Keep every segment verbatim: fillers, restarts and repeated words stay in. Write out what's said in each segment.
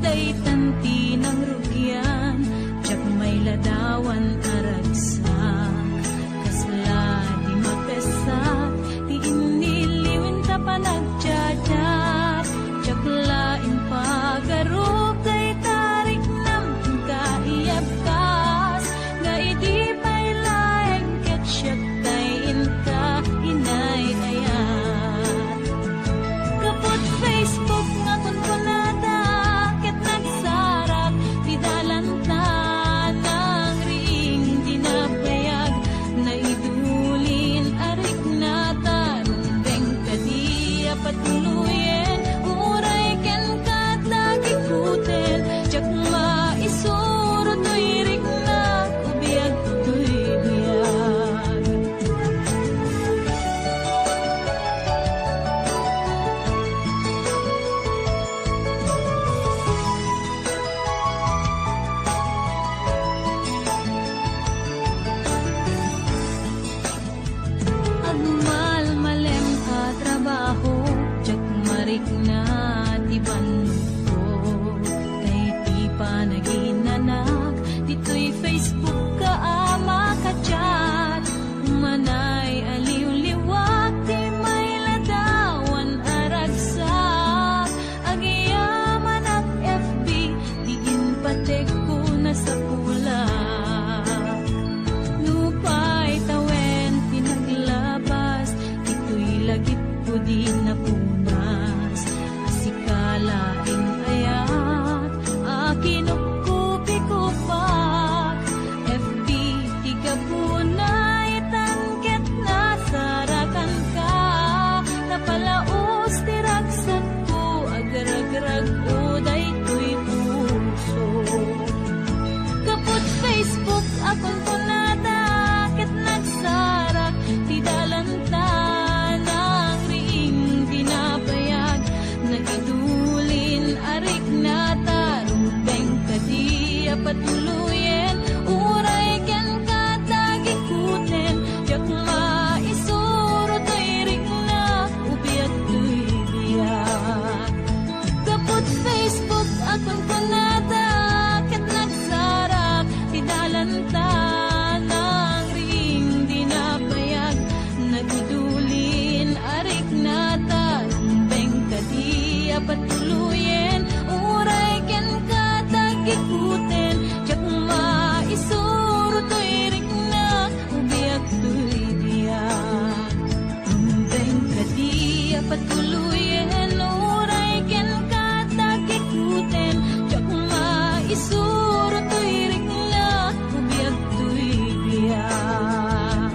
Daytan ti nangrugian, diak mailadawan a ragsak. Kasla di mapessak ti inniliwen ta panagchat-chat. Diak la impagaruk dayta riknam, inka iyabkas, nga idi pay laeng ket siak tay inka inay-ayat. Gapu iti Facebook nga kunkunada, ket nagsarak ti dalanta, nangriing ti nabayag, naidulin a riknata, rumbeng kadi a patuloyen, uray kenka ta gikuten, diak maisuro toy riknak, ubiag toy biag. Agmalmalem a trabaho, diak marikna ti bannogko. Tay ti panaginanak, ditoy Facebook ka a makachat. Umanay a liwliwak ti mailadawan a ragsak. Agyamanak F B, di inpategko nasapulak. Nupay tawen ti naglabas, ditoy lagipko di napunas. A sika laeng ayat, a kinupkupikupak. F B ti gapuna itan ket nasarakanka. Napalaus ti ragsakko, agragrag-o daytoy puso. Gapu iti Facebook a kunkunada, ket nagsarak ti dalanta, nangriing ti nabayag, nagidulin a riknata, rumbeng kadi a patuloyen, uray kenka ta gikuten, diak maisuro toy riknak, ubiag toy biag. Gapu iti Facebook a kunkunada, ket nagsarak ti dalanta, nangriing ti nabayag, nagidulin a riknata, rumbeng kadi a patuloyen, uray kenka ta gikuten, diak maisuro toy riknak, ubiag toy biag. Rumbeng kadi a patuloyen, uray kenka ta gikuten, diak maisuro toy riknak, ubiag toy biag.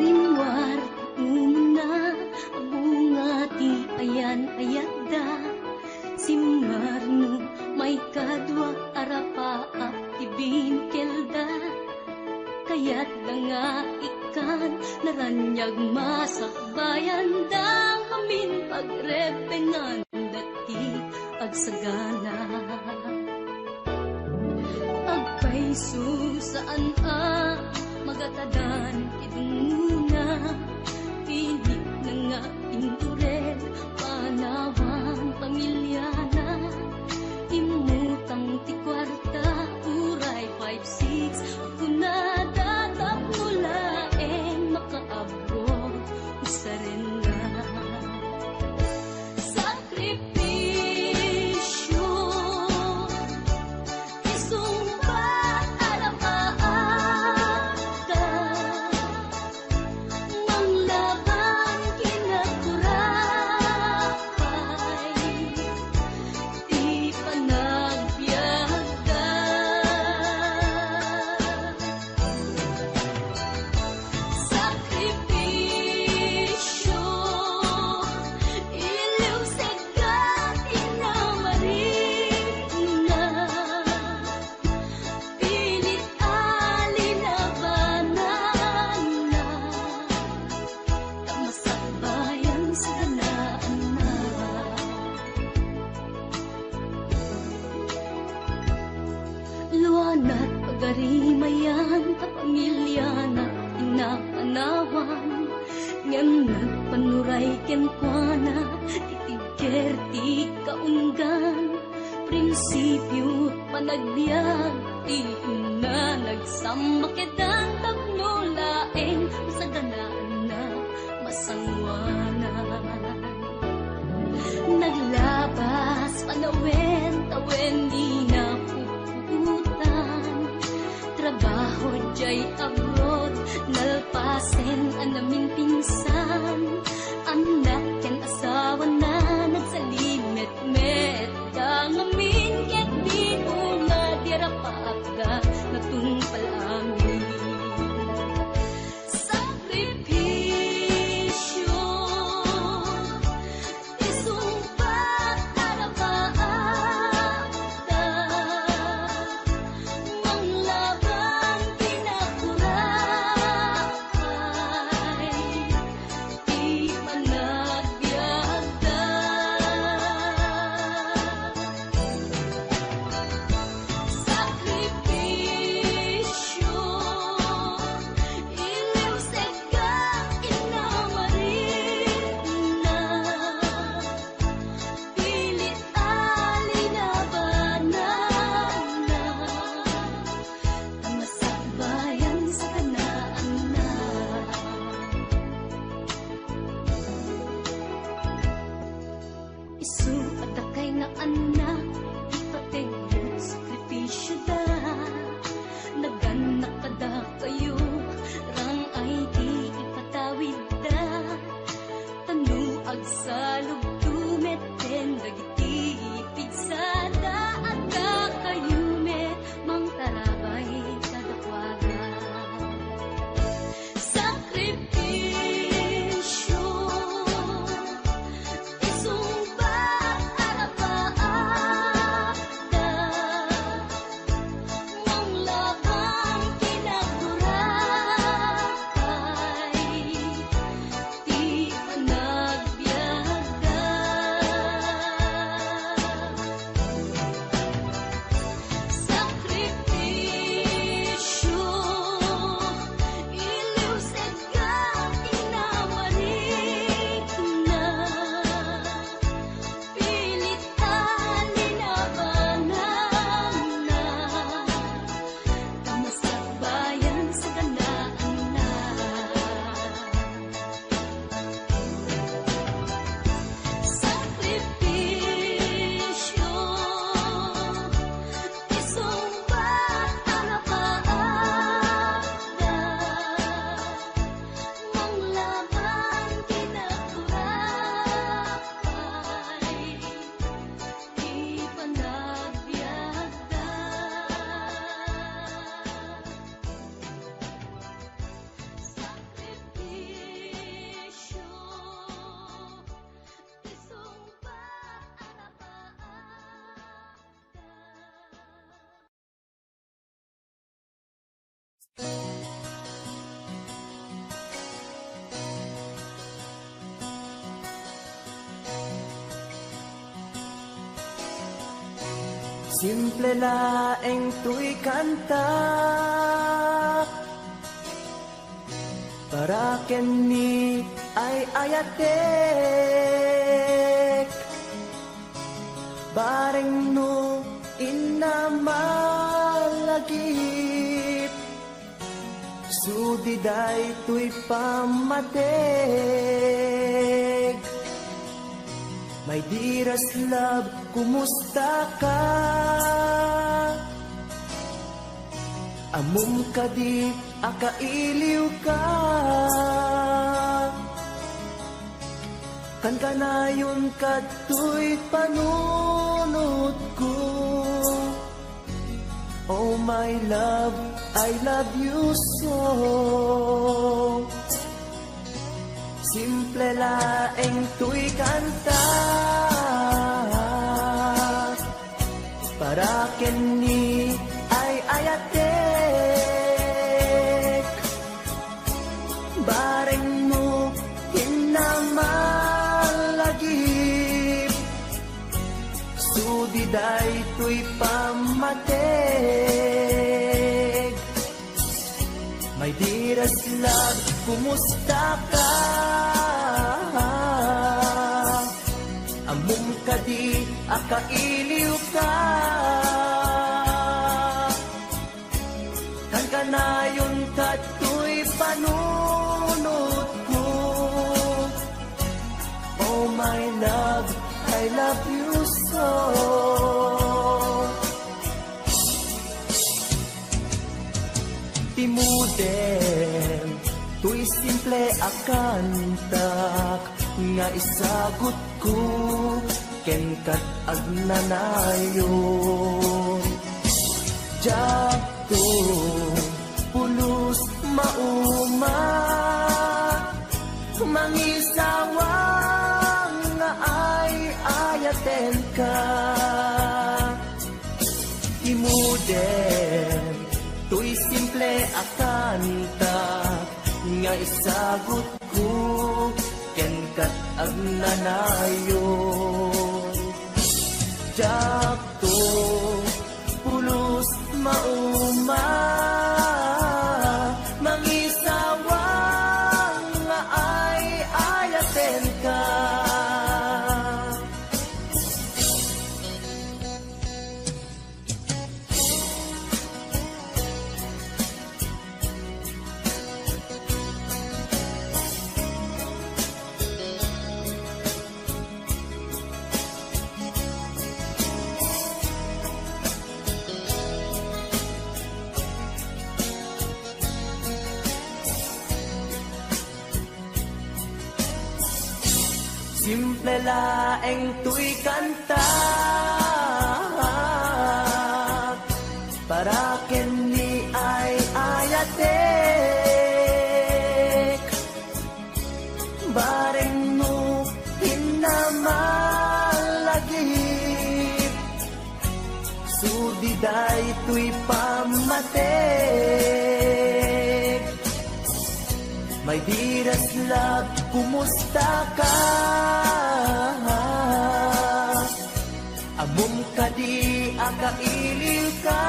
Rimmuar ti umuna a bunga ti ayan-ayatda. Simmarno maikadua a rapaap ti binkelda. Kayatda nga ikkan naraniag masakbayanda ngamin pagrepengan dati agsagana. Agpayso saan a magatadan ti dunguna, pinitna nga indurel panawan pamiliana. Immutang ti kuarta, uray five six, kunada tapno laeng makaabot, usarenna. Sakripisyo, isungbat a rapaapda. Narimayan ta pamiliana ti napanawan, ngem nagpanuray kenkuana ti tigger ti kaunggan. Prinsipio, panagbiag ti inna, nagsammakeda tapno laeng masaganaanna masangoanan. Naglabas panawen-tawen, di napuputan. Trabaho jay abroad, nalpasen a naminpinsan. Annak ken asawana, nagsalimetmet da ngamin ket di una di rapaatda natungpal amin. Sakripisyo, isungbat a rapaatda, manglaban kinakuraay. Ti panagbiagda. Sakripisyo, iliwsek ka inna Marina. Pilit a linabananna. Masakbayan sakanaanna. Isu a dakay nga annak, ipateg sakripisyoda. Nagannak kadakayo, rang-ay ti ipatawidda. Tano agsalubto met ken dagiti pigsada, adda kayo met mangtarabay kadakuada. Sakripisyo, isungbat a rapaatda, manglaban kinakuraay. Ti panagbiagda. Sakripisyo, iliwsek ka inna Marina. Pilit a linabananna. Ta masakbayan sakanaanna. Sakripisyo, isungbat a rapaatda, manglaban kinakuraay. Ti panagbiagda. Sakripisyo, isungbat a rapaatda. Simple laeng toy kanta para ken ni ay-ayatek. Bareng no inna malagip, sudi daytoy pammateg. My dearest love, kumusta ka? Ammom kadi a kailiwka? Kankanayon kadtoy panunotko. Oh my love, I love you so. Simple laeng toy kanta para ken ni ay-ayatek. Bareng no inna malagip, sudi daytoy pammateg. Dearest love, kumusta ka? Ammom kadi a kailiw ka? Kankanayon kadtoy panunotko. Oh my love, I love you so. Ti modem, toy simple a kantak nga isagutko kenka ket agnanayon. Diakto pulos mauma, mangisawang nga ay-ayatenka. Ti modem, toy simple a kanta nga isagutko kenka ket agnanayon. Diakto pulos mauma, mangisawang nga ay-ayatenka. Simple laeng toy kanta para ken ni ay-ayatek. Bareng no pinnamallagip, sudi daytoy pammatek. My dearest love, kumusta ka? Ammom kadi a kailiw ka?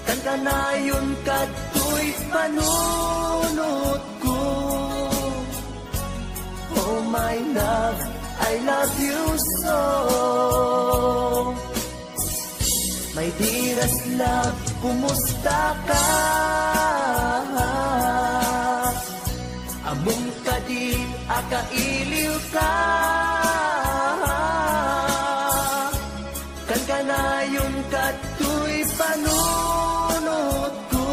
Kankanayon kadtoy panunotko. Oh my love, I love you so. My dearest love, kumusta ka? Ammom kadi a kailiw ka? Kankanayon kadtoy panunotko.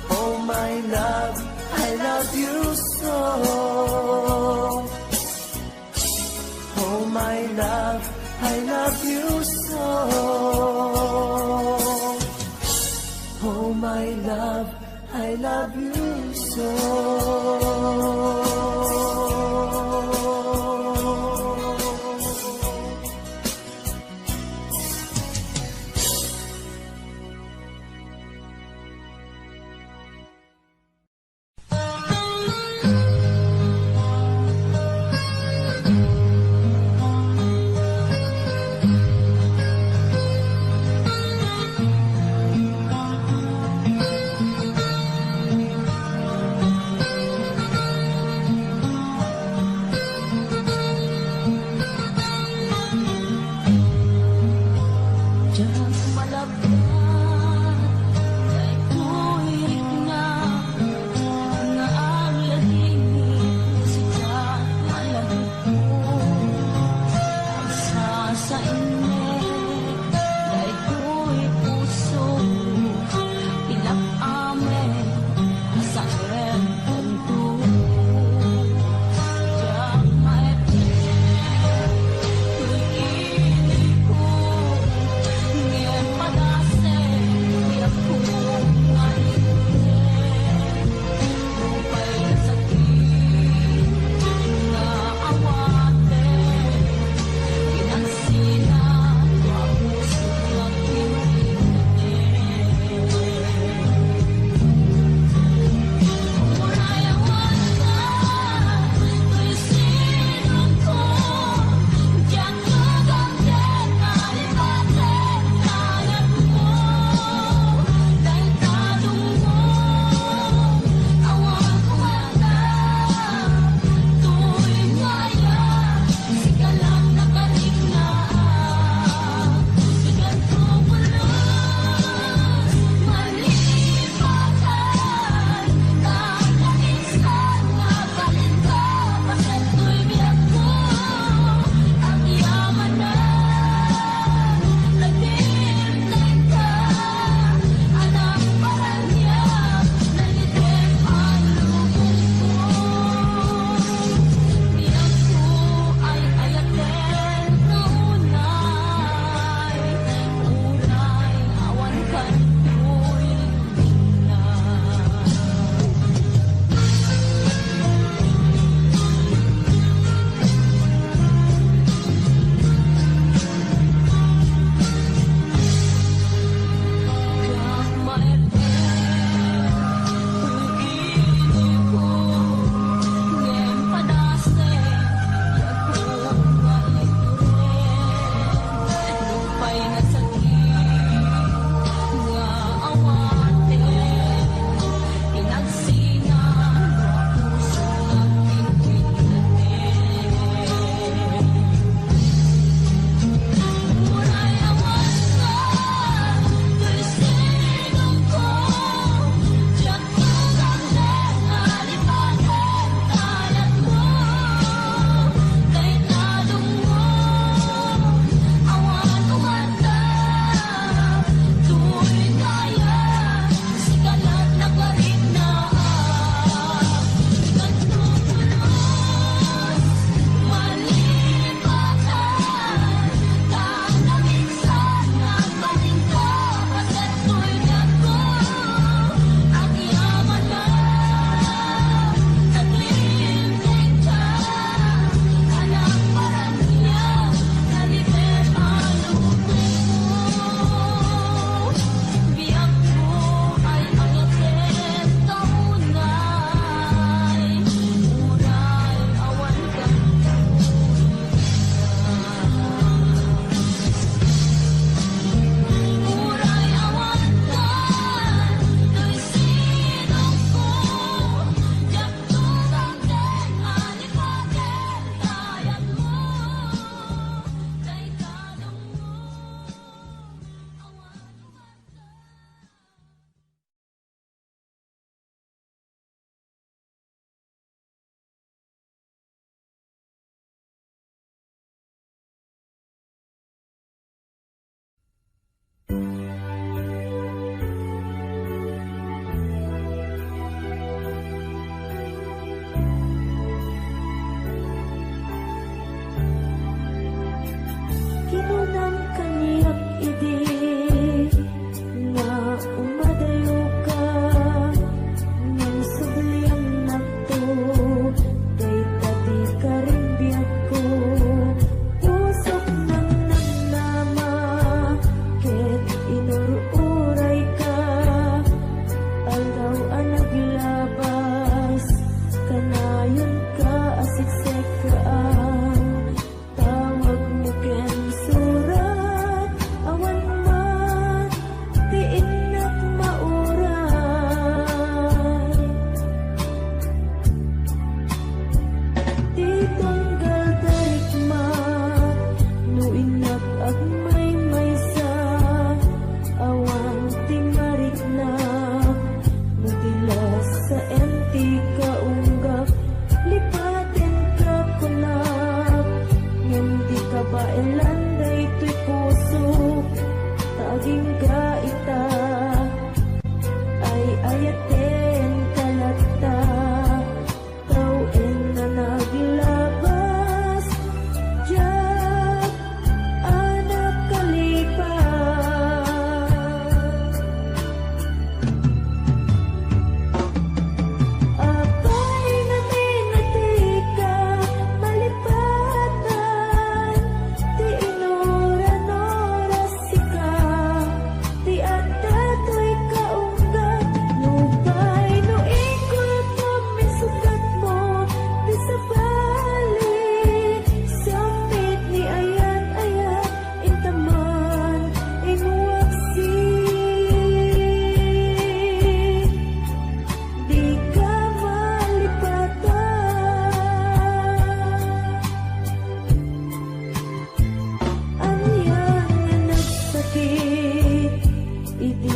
Oh my love, I love you so. Oh my love, I love you so. Oh my love, I love you so.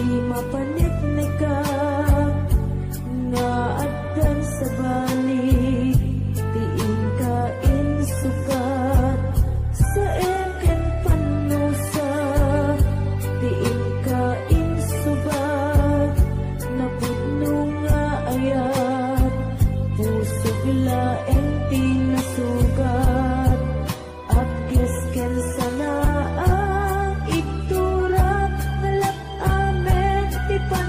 Mapaneknekak nga addan sabali ti inka insukat, saem ken pannusa ti inka insubat, napudno nga ayat, pusok laeng ti nasugat. Apkes ken sanaang igtura, nalak-amen ti pan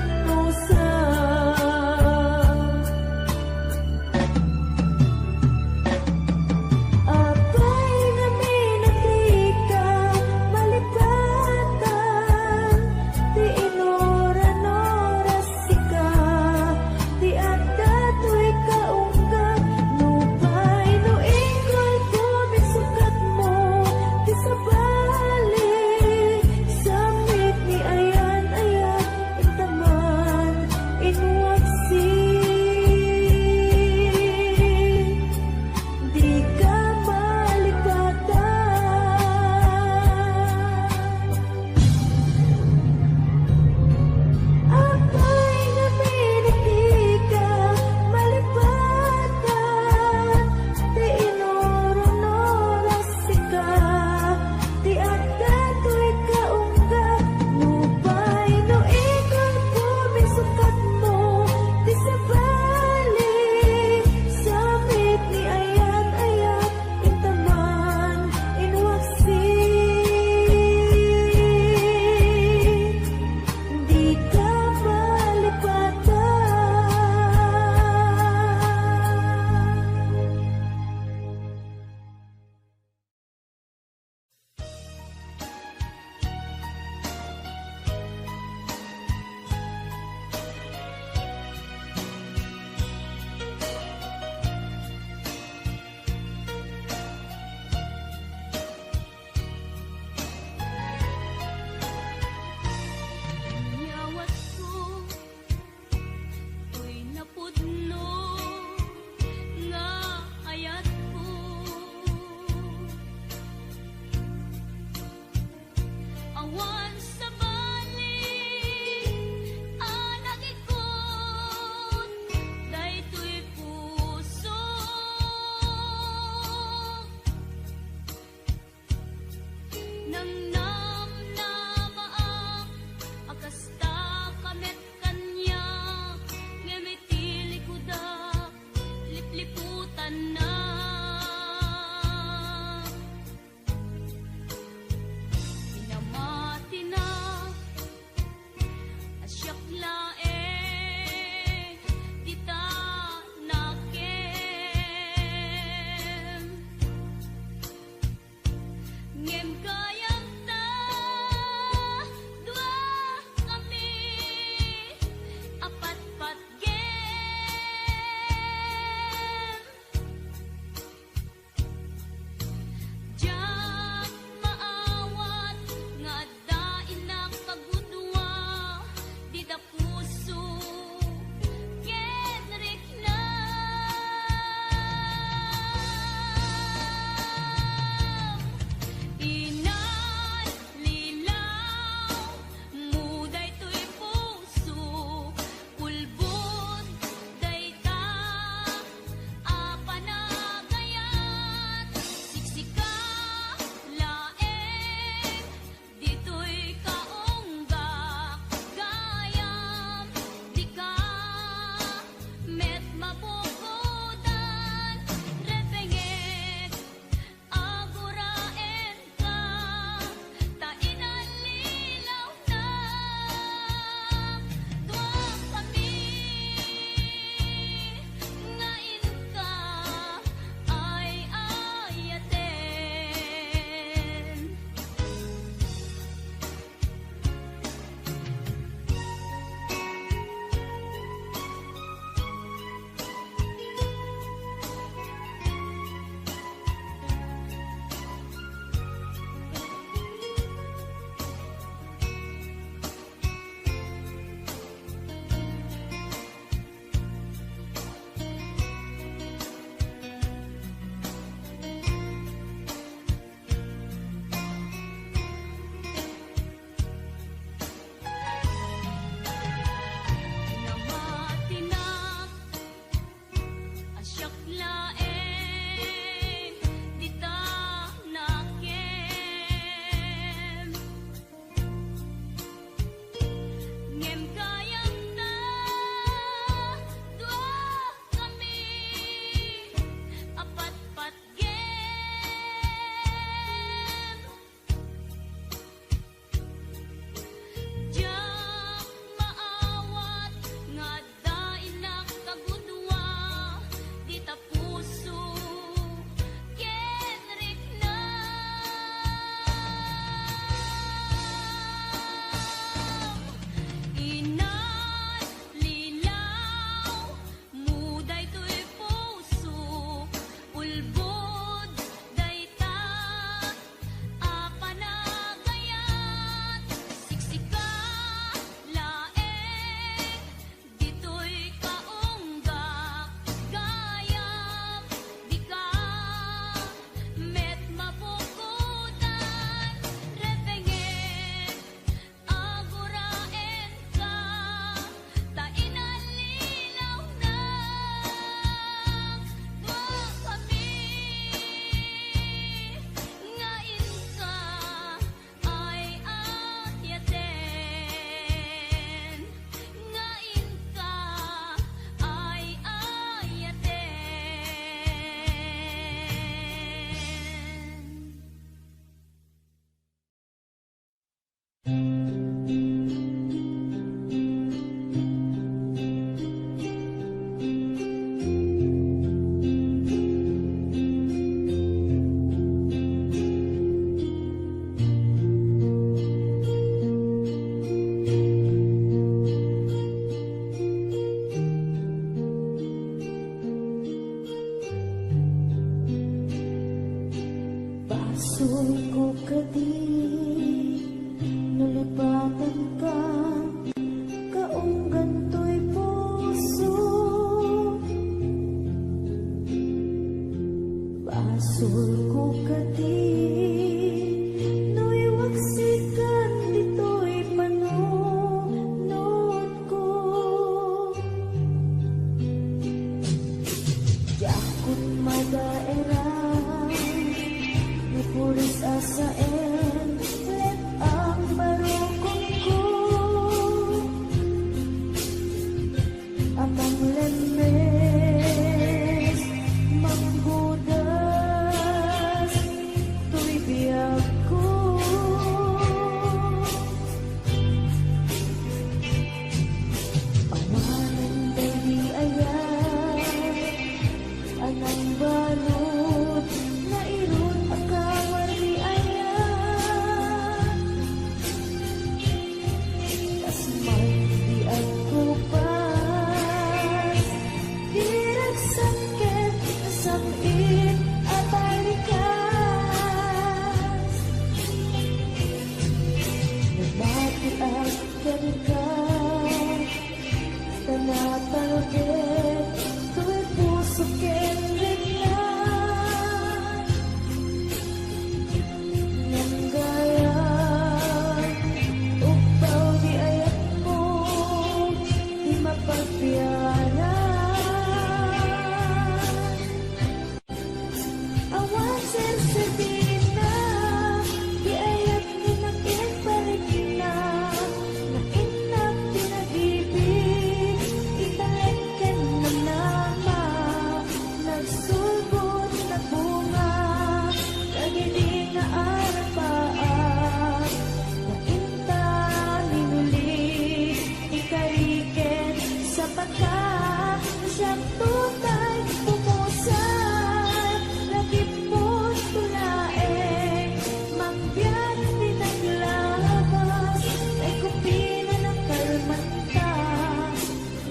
Siak tutay pumusay, lagipon to laeng, mangbiag ti naglabas, ay kupina na kalmanta,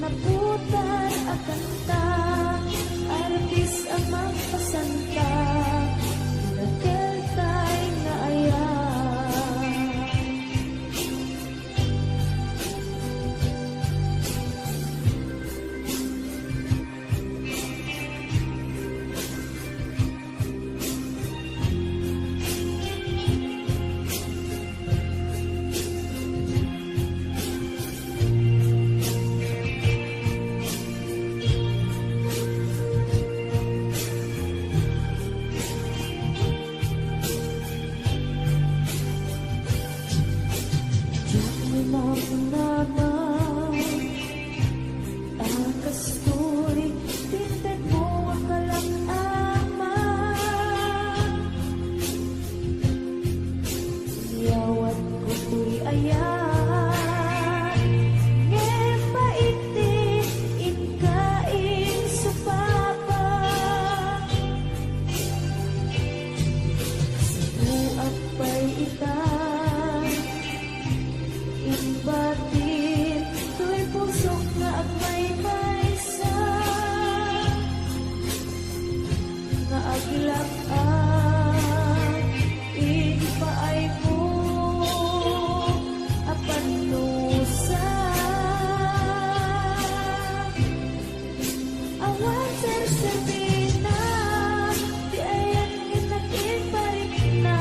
naputar a kanta, artis a magpasanta, nakeltay nga ayat. Diak ni makunama, a kastoy ti intedmo a kalak-ama. Yawatko toy ayat, ngem pait ti inka insupapa. Sibuak pay ita, imbatin toy pusok nga agmaymaysa, nga aglak-ak iti paaymo a pannusa. Awan serserbina ti ayan nga nagimbarikna,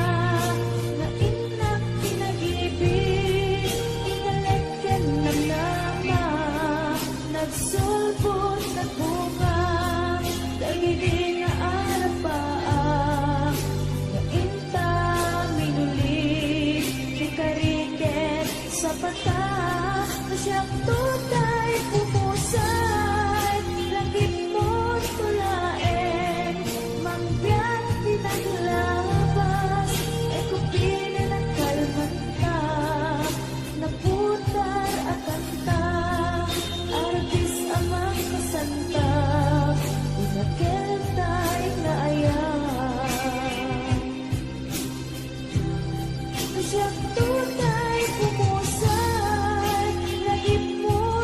nga innak ti nagibin, inalek ken namnama, nagsulbod, nagbunga, dagidi nga arapaak, nga inta minuli ti kari ket sapata, no siak tutay pumusay, lagipon to laeng, mangbiag ti naglabas, ay kupina na kalmanta, naputar a kanta, artis a magpasanta, inakeltay nga ayat. Siak tutay pumusay, lagipon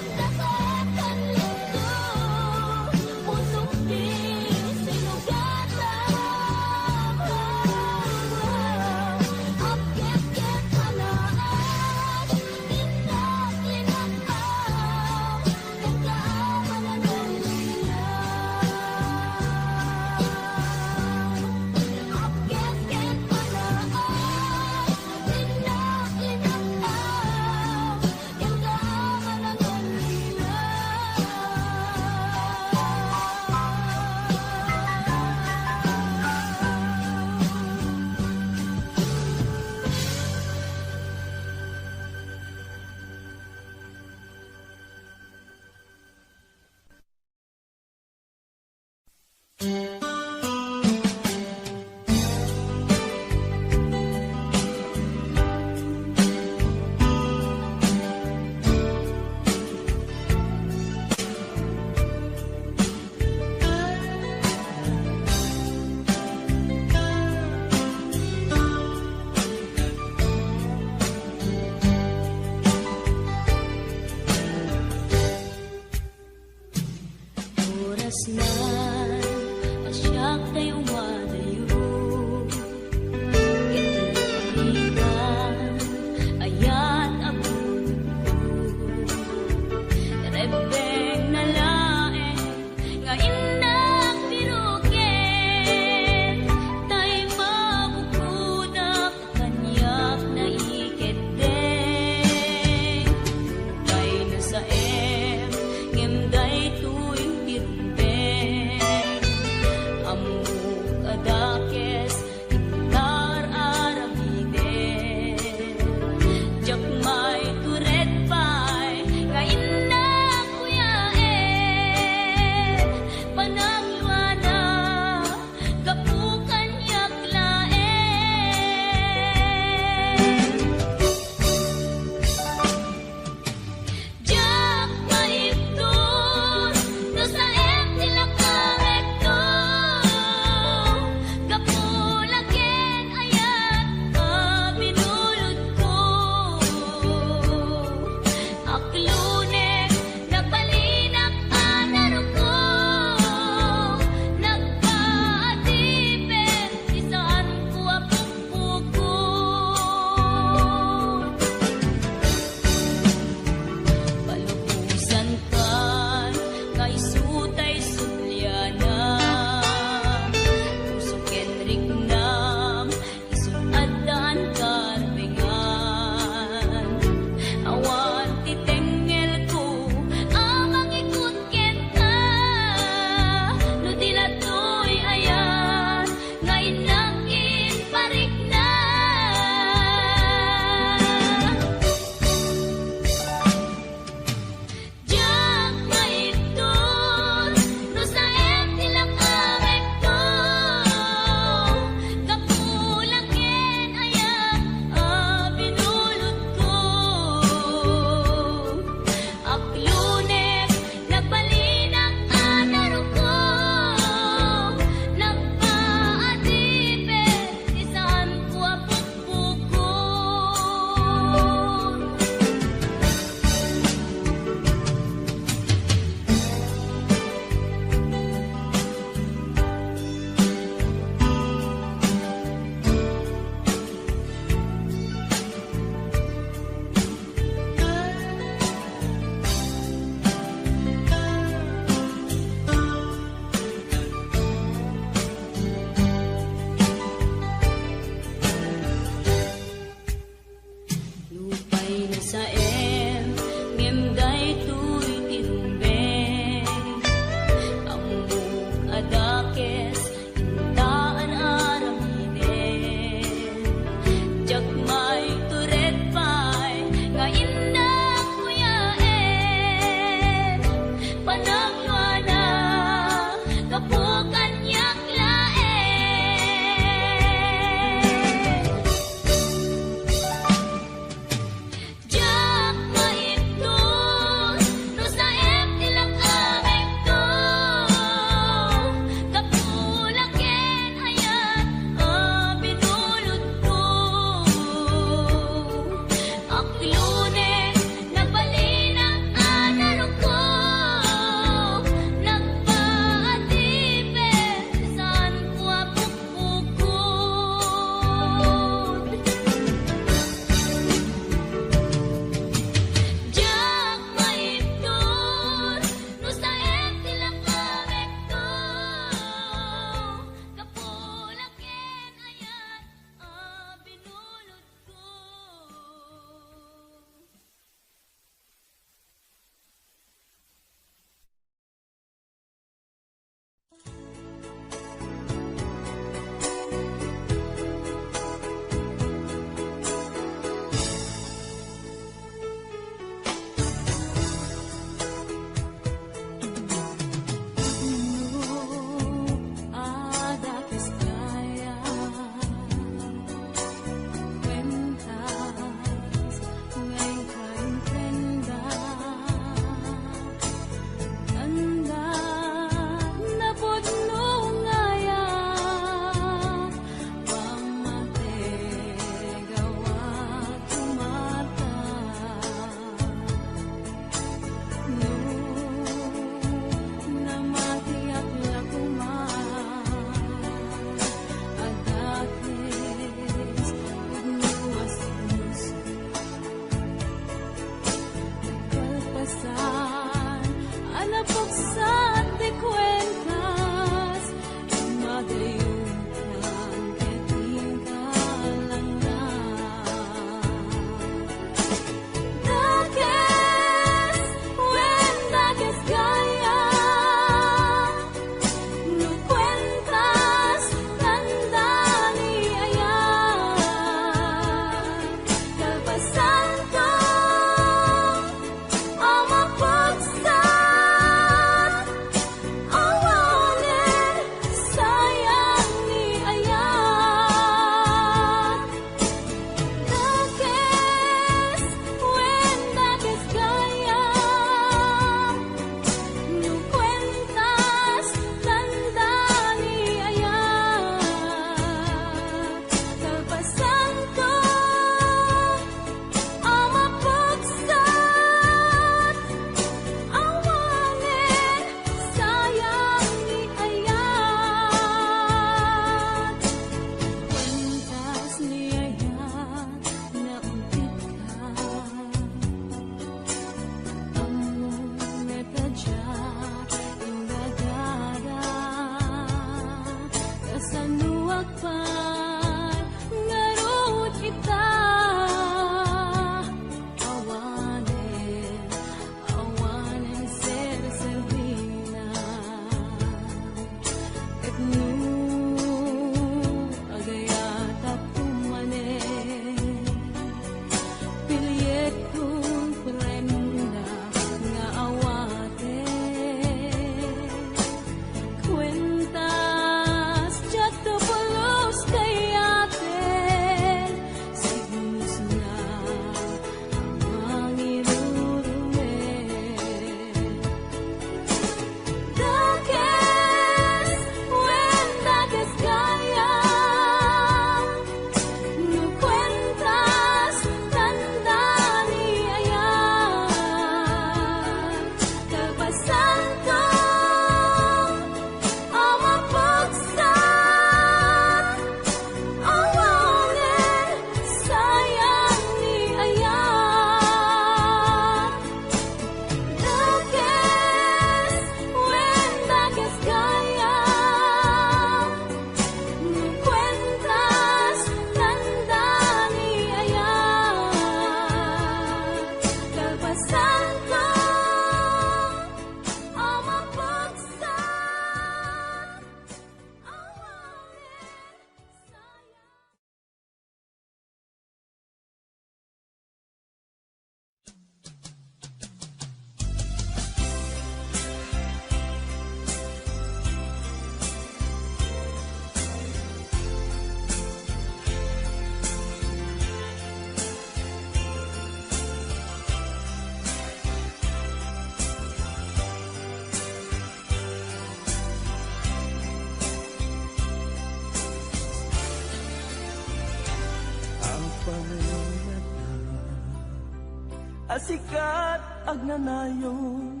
Sikat agnanayon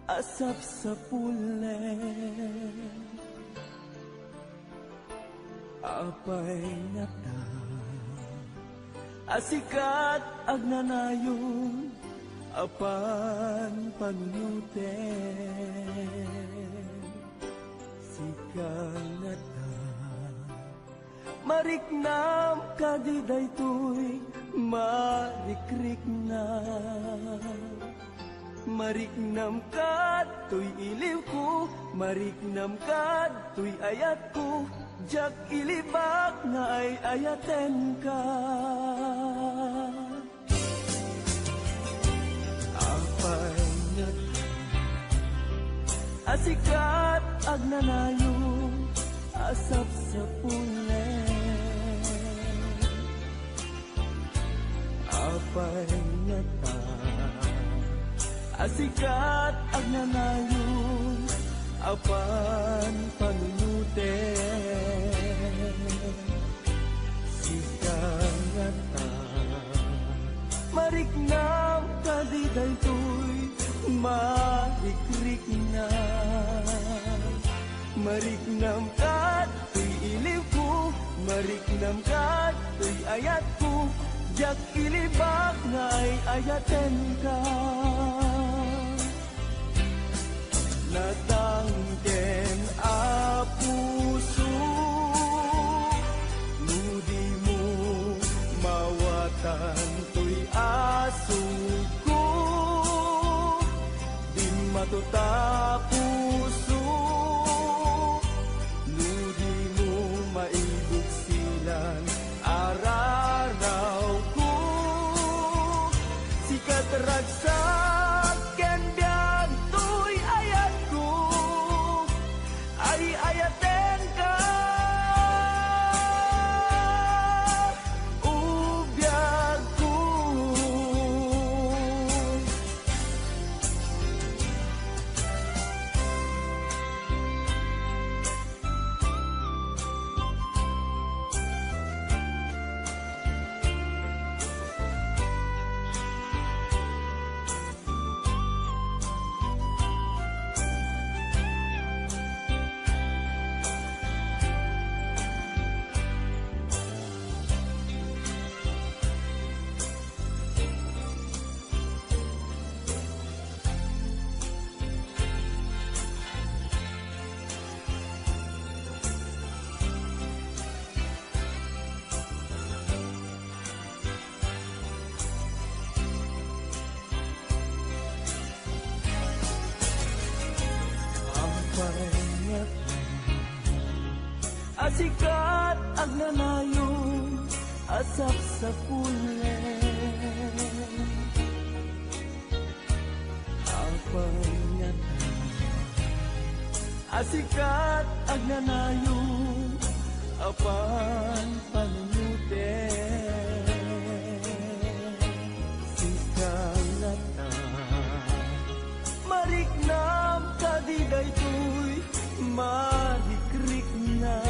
a sapsapulen. Apay ngata a sikat agnanayon a panpanunuten. Sika ngata, mariknam kadi daytoy marikriknam. Mariknam kadtoy iliwko, mariknam kadtoy ayatko, diak ilibak nga ay-ayatenka. Apay ngata a sikat agnanayon a sapsapulen. Apay ngata a sikat agnanayon a panpanunuten. Sika ngata, mariknam kadi daytoy marikriknam. Mariknam kadtoy iliwko, mariknam kadtoy ayatko, diak ilibak nga ay-ayatenka. Natangken a puso, no dimo mawatan toy asugko, dimmato ta puso, no dimo maibuksilan ararawko. Sikat ragsak ken biag toy ayatko, ay-ayatenka, o biagko. Apay ngata a sikat agnanayon a sapsapulen. Apay ngata a sikat agnanayon a panpanunuten. Sika ngata, mariknam kadi daytoy marikriknam.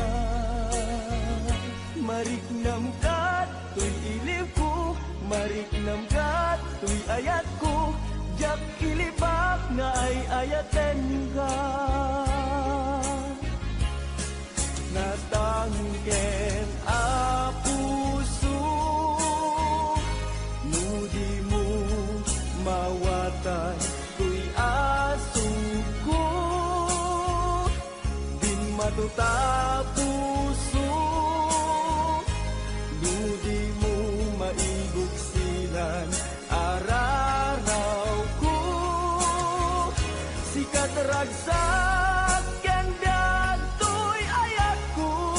Mariknam kadtoy iliwko, mariknam kadtoy ayatko, diak ilibak nga ay-ayatenka. Natangken a puso, no dimo mawatan toy asugko, dimmato ta puso, no dimo maibuksilan ararawko. Sikat ragsak ken biag toy ayatko,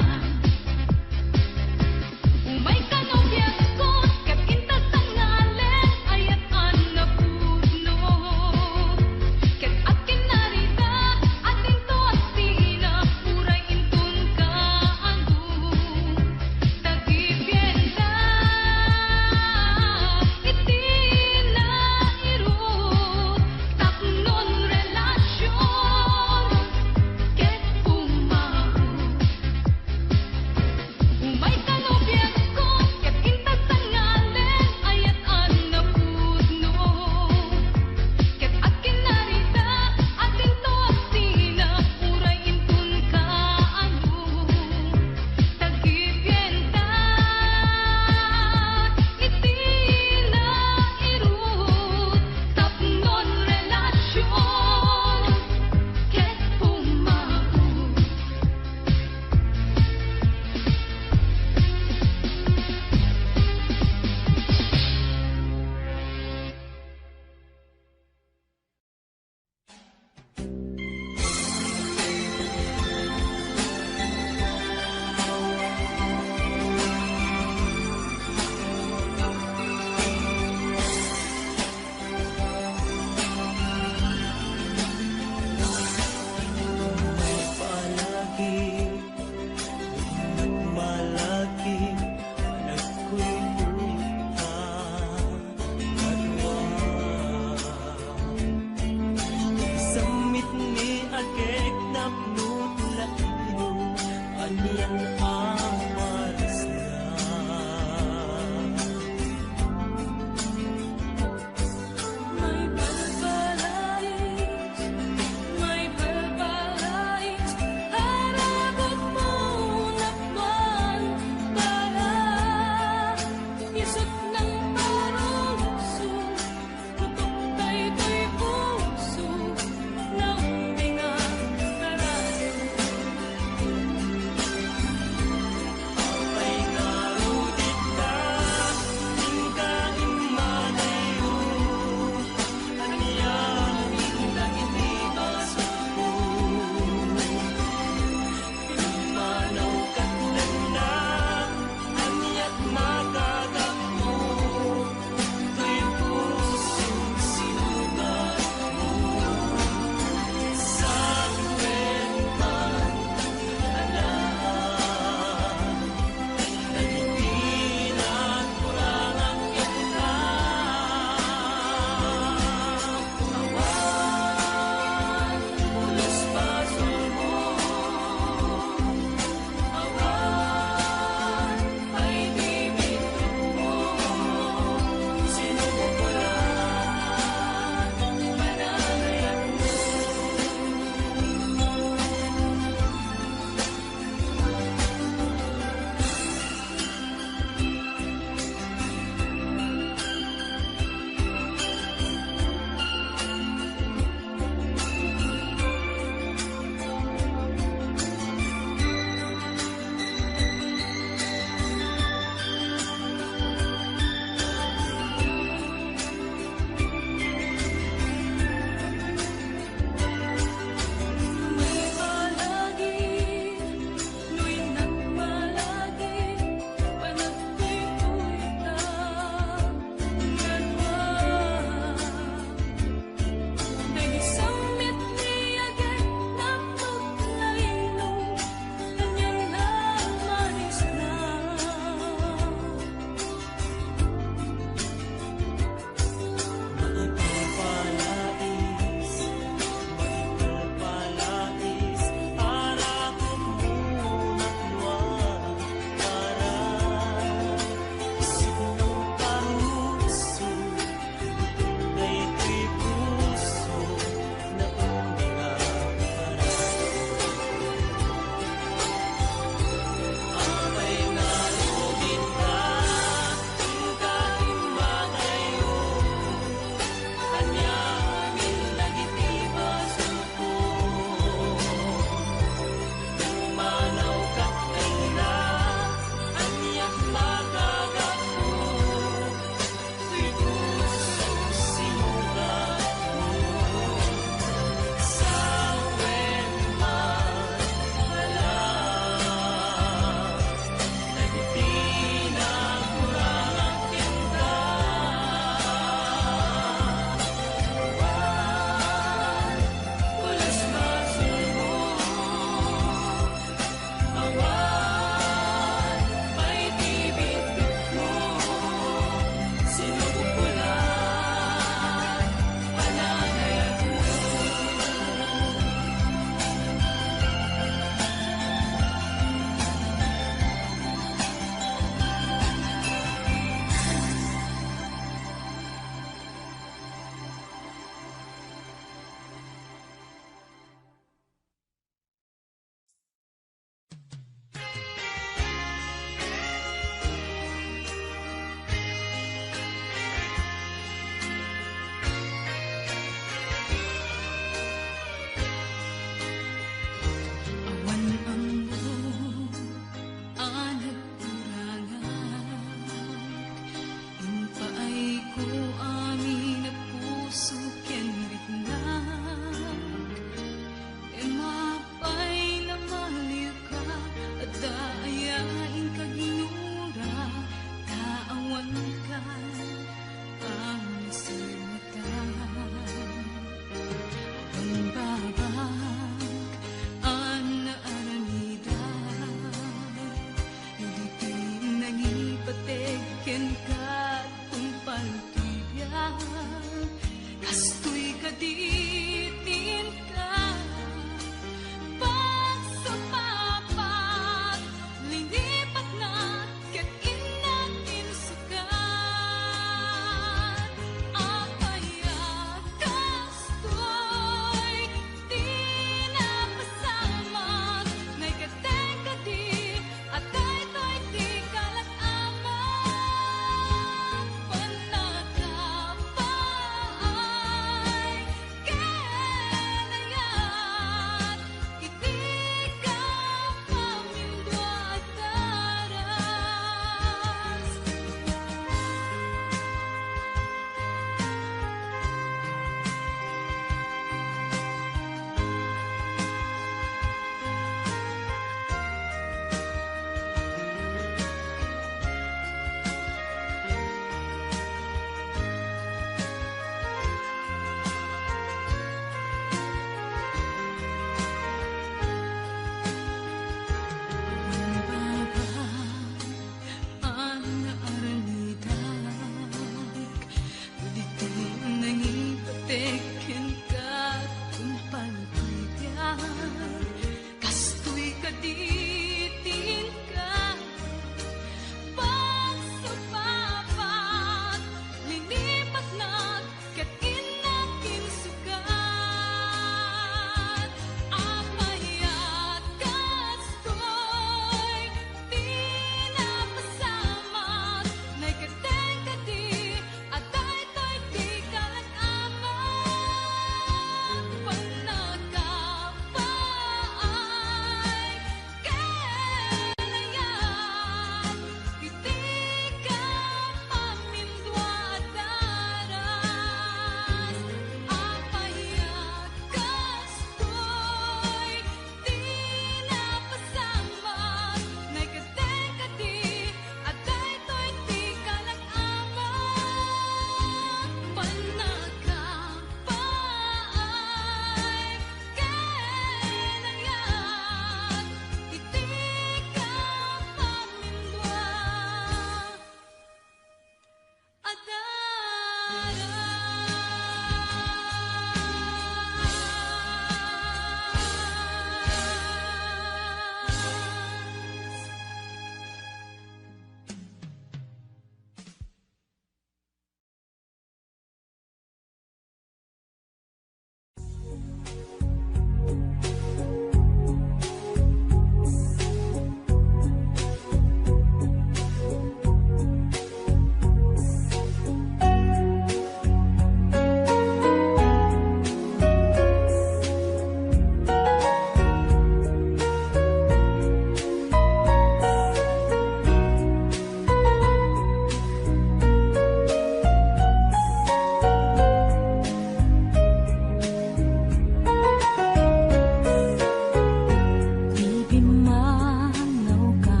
Pimmangawka,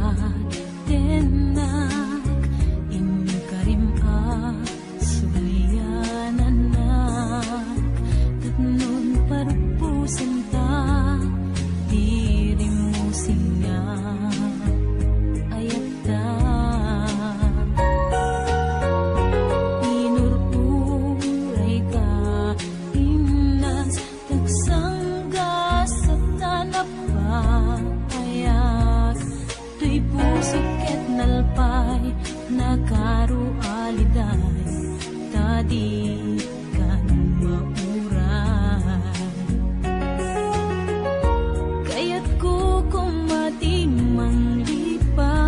tennak, inkarim a suliananak, tapnon parpusenta, diri mo singa ayatta. Inur-urayka, Imnas, tagsanggas, a ta napaayak. Toy pusok ket nalpay, nakaro a liday, ta dikan mauray. Kayatko koma ti manglipat,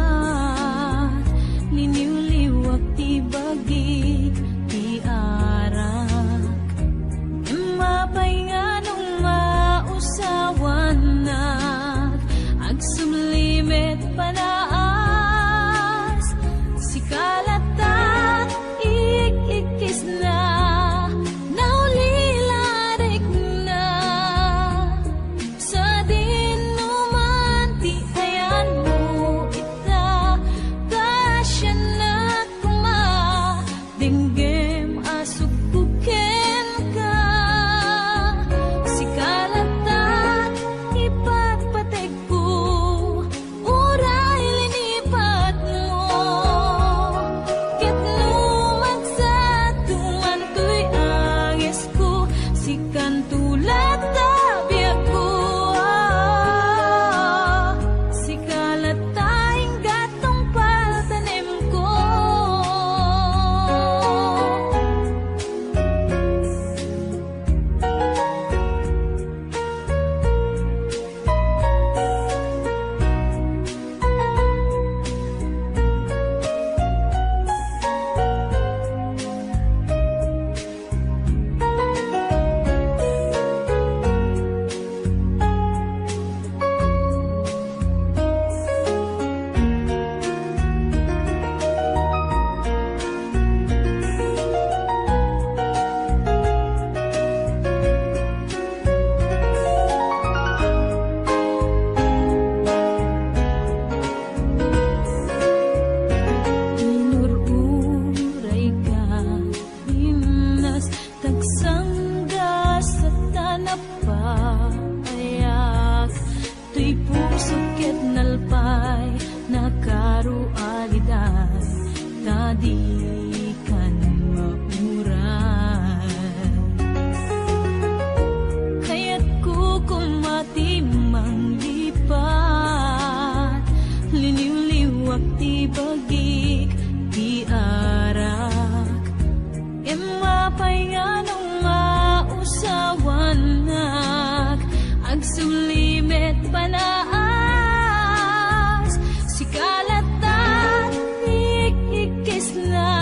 liniwliwak ti bagik, ti arak. Mapay nga nung mausawannak, agsumli met panaas, sika latta ik-ikkisna, nauli larikna. Sadino man ti ayanmo ita, kasiannak koma, denggem a sukko kenka. Sika latta ipatpategko, uray linipatmo. Ket no magsatto man toy angesko, sikanto latta biagko. Sika latta ingga tungpal tanemko. Inur-urayka, Imnas, tagsanggas, a ta napaayak. Toy pusok ket nalpay, nakaro a liday, ta dikan mauray. Kayatko koma ti manglipat, liniwliwak ti bagik, ti arak. Mapay nga nung mausawannak, agsumli met panaas, sika latta ik-ikkisna,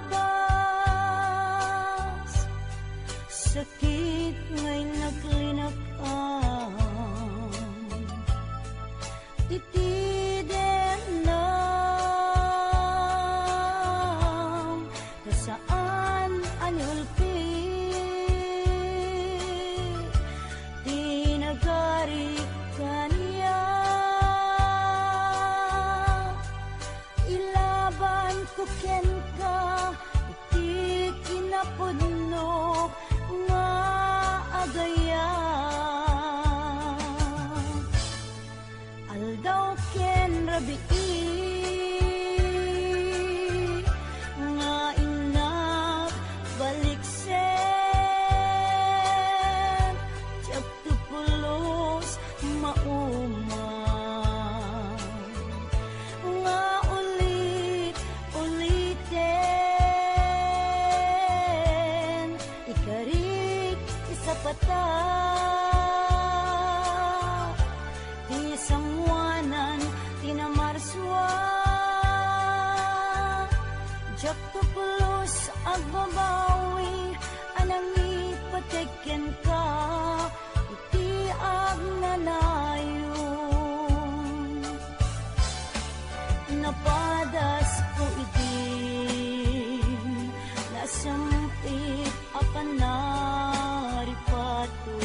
Abas, sakit nga innak-linakam. Iti dennam, ta saan a niulpi ti nagari kaniak. Ilabanko kenka iti kinapudno nga agayat. Aldaw ken rabii nga innak baliksen, diak to pulos mauma nga ulit-uliten. Ikarik ti sapata, ti sangoanan ti namarsua. Diak to pulos agbabawi a nangipateg kenka iti agnanayon. Napadasko idi nasempit a panaripato.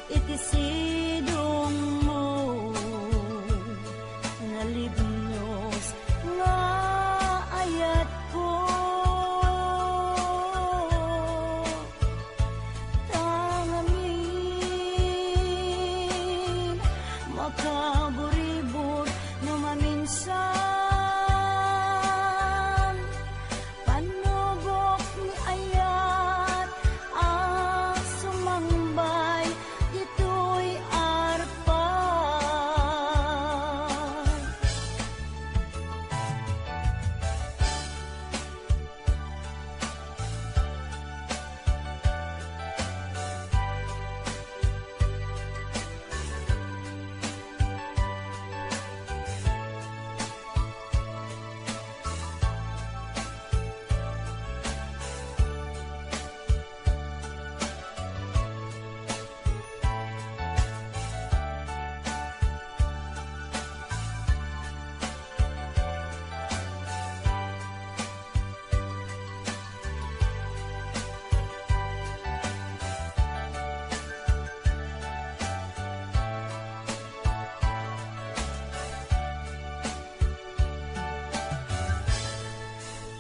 Iti sidongmo, nalibnos nga ayatko. Tangamin, makaburibur no maminsan. Pannubok ni ayat a sumangbay ditoy arpa.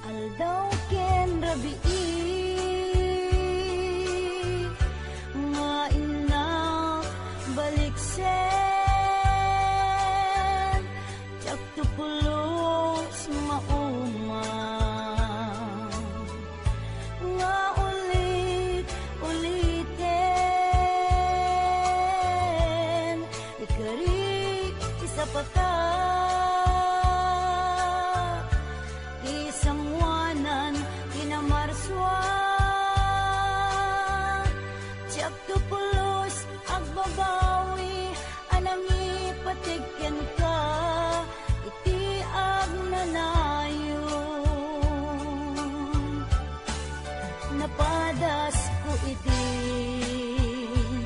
Aldaw ken rabii nga innak baliksen, diak to pulos mauma nga ulit-uliten. Ikarik ti sapata, ti sangoanan ti namarsua. Diak to pulos agbabawi a nangipateg kenka iti agnanayon. Napadasko idin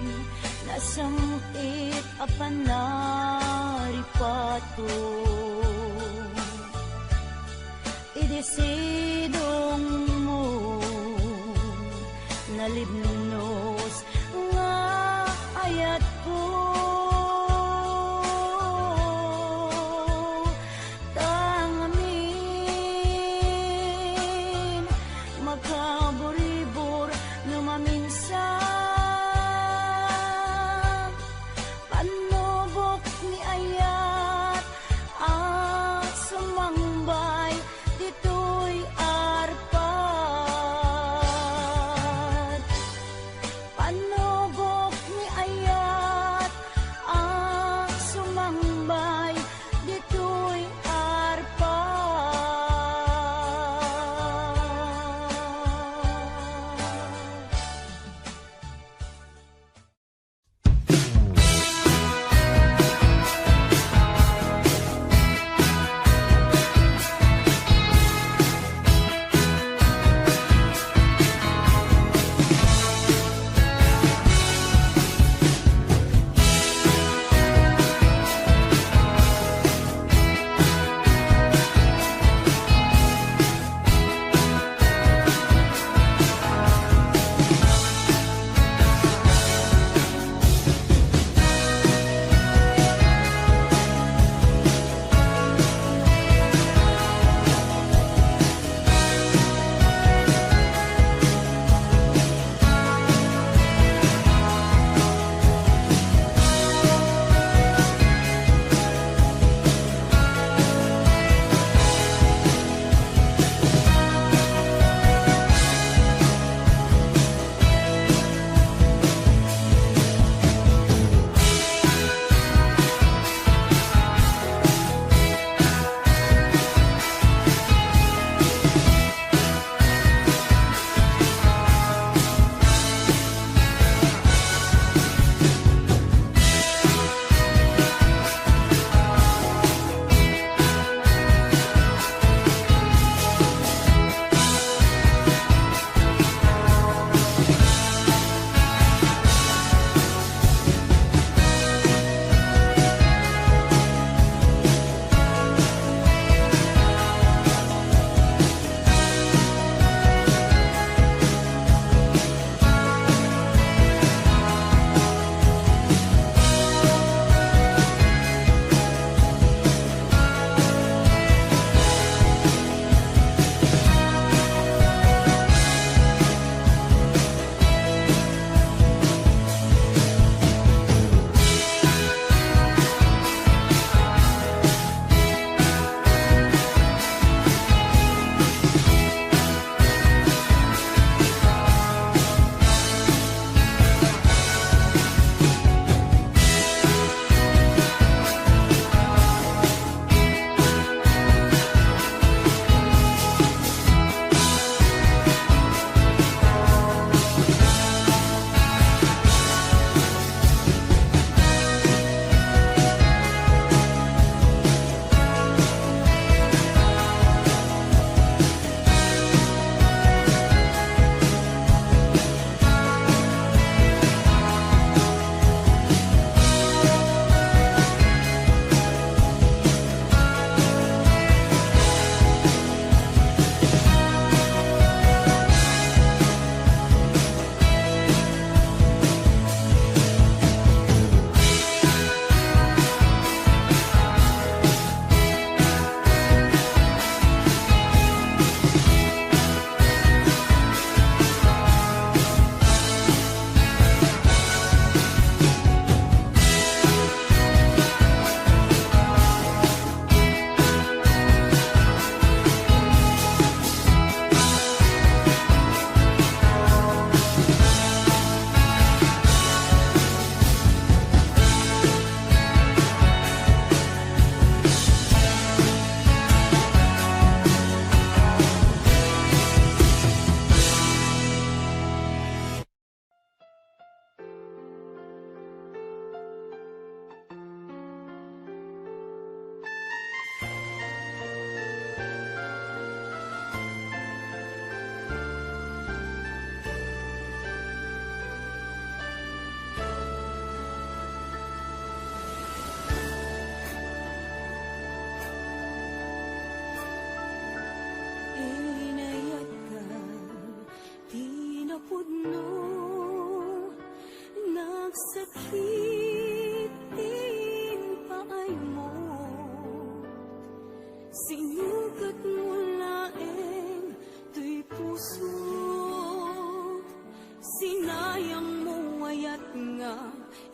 nasempit a panaripato. Idi sidongmo, nalibnos nga ayatko. Tangamin, makaburibur no maminsan. Pannubok ni ayat a sumangbay ditoy arpa.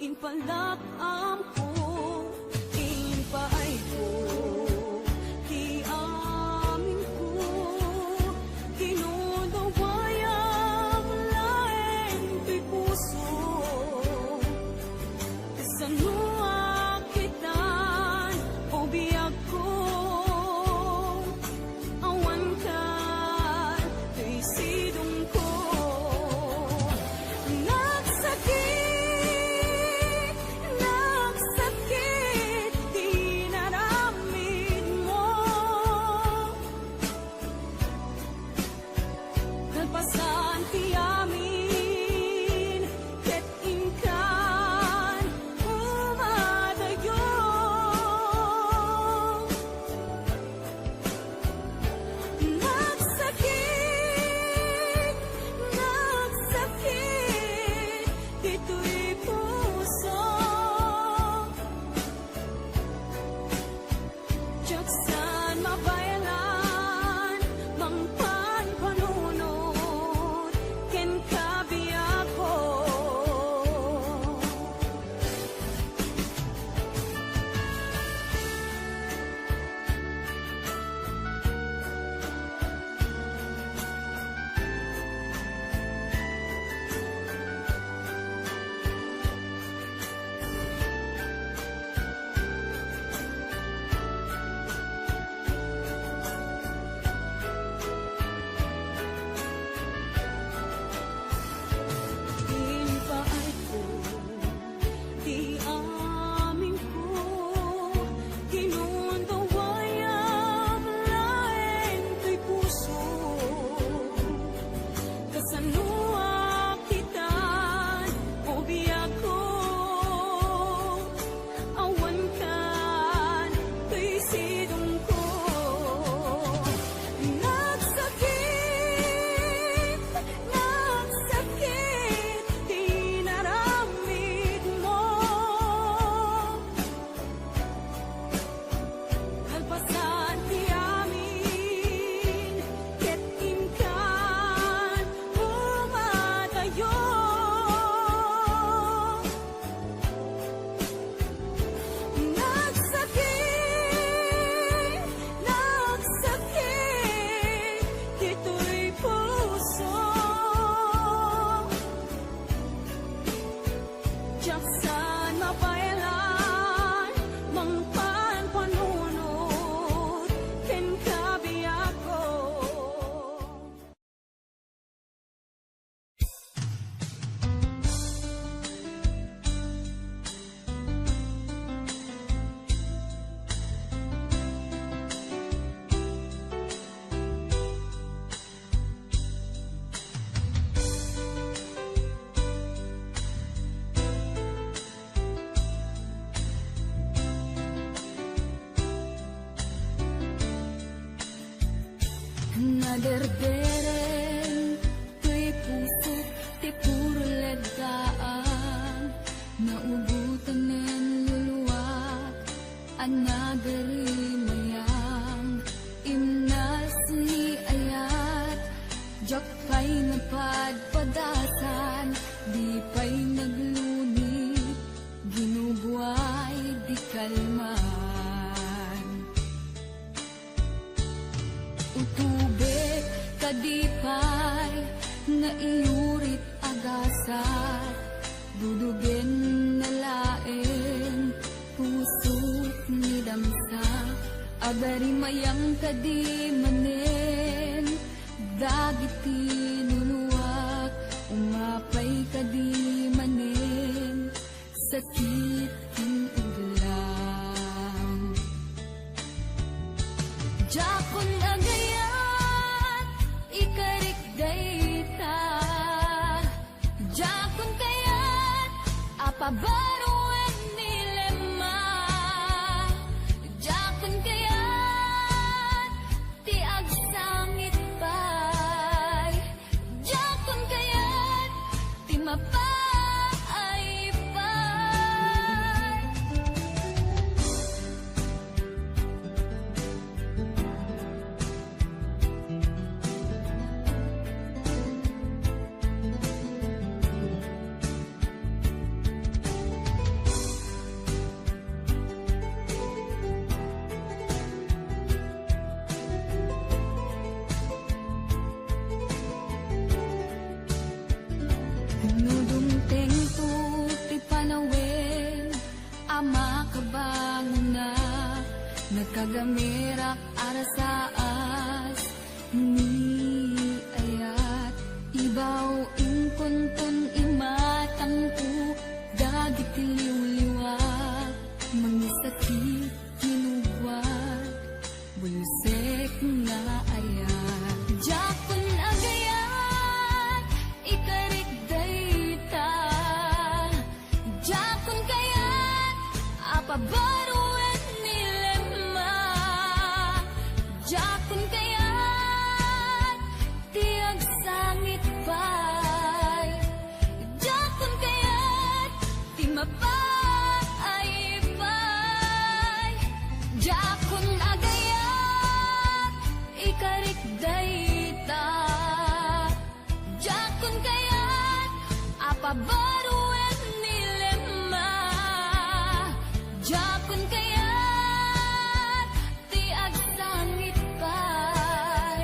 Impalak-amko, impaayko, ti amingko, kinudawayam laeng toy puso. Kasano a kitan, o biagko, awan ka toy sidongko. Nagsakit, nagsakit ti inaramidmo. Kalpasan ti amin, ket inkan umadayo. Nagsakit, nagsakit ditoy puso. Diak saan mabaelan, mangpan panunot kenka, biagko. Impaayko ti amingko, kinudawayam laeng toy puso. Kasano a kitan, o biagko, awan kan toy sidongko. Nagsakit, nagsakit ti inaramidmo. Kalpasan ti amin, ket inkan umadayo. Nagsakit, nagsakit ditoy puso. Diak saan mabaelan, mangpan panunot kenka, biagko. Naderdereng toy pusok ti puro leddaang, naugotanen luluak a nagarimayam. Imnas ni ayat, diak pay napadpadasan, di pay naglunit, ginubuay di kalman. Utubek kadi pay nga iyurit a gasat, dudugen na laeng pusok ni damsa. Agarimayam kadi manen dagiti luluak, umapay kadi manen sakit ken ublang. Diakon agayat ikarik dayta. Diakon kayat a pabaruen ni Lema. Diakon kayat ti agsangit pay Abaruen ni Lema, diakon kayat ti agsangit pay.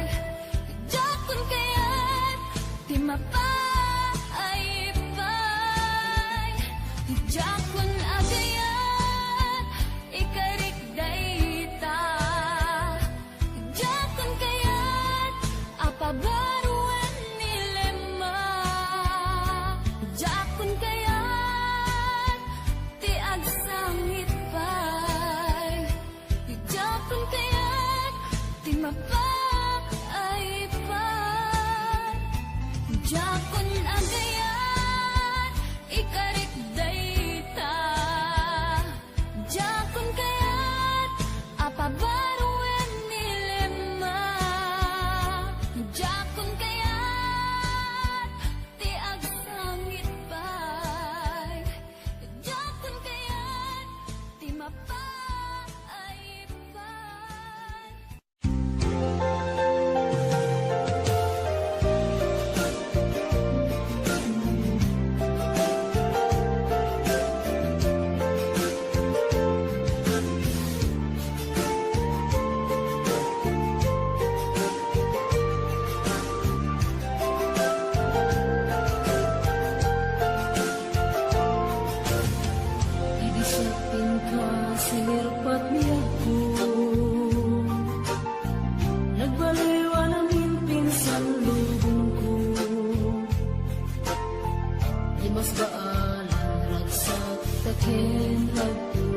Diakon kayat ti mapaay pay. Diakon agayat ikarik dayta. Diakon kayat a pabaruen ni Lema. Diakon kayat ti agsangit pay. Diakon kayat ti mapaay pay. Diakon agayat ikarik dayta. Diakon kayat a pabaruen ni Lema. Diakon kayat ti agsangit pay. Diakon kayat ti mapaay pay. Idi siak pinka, sinirpat ni agko. Nagbaliwan amin pinsan lubongko. Di mas baalan ragsak ta ken agko.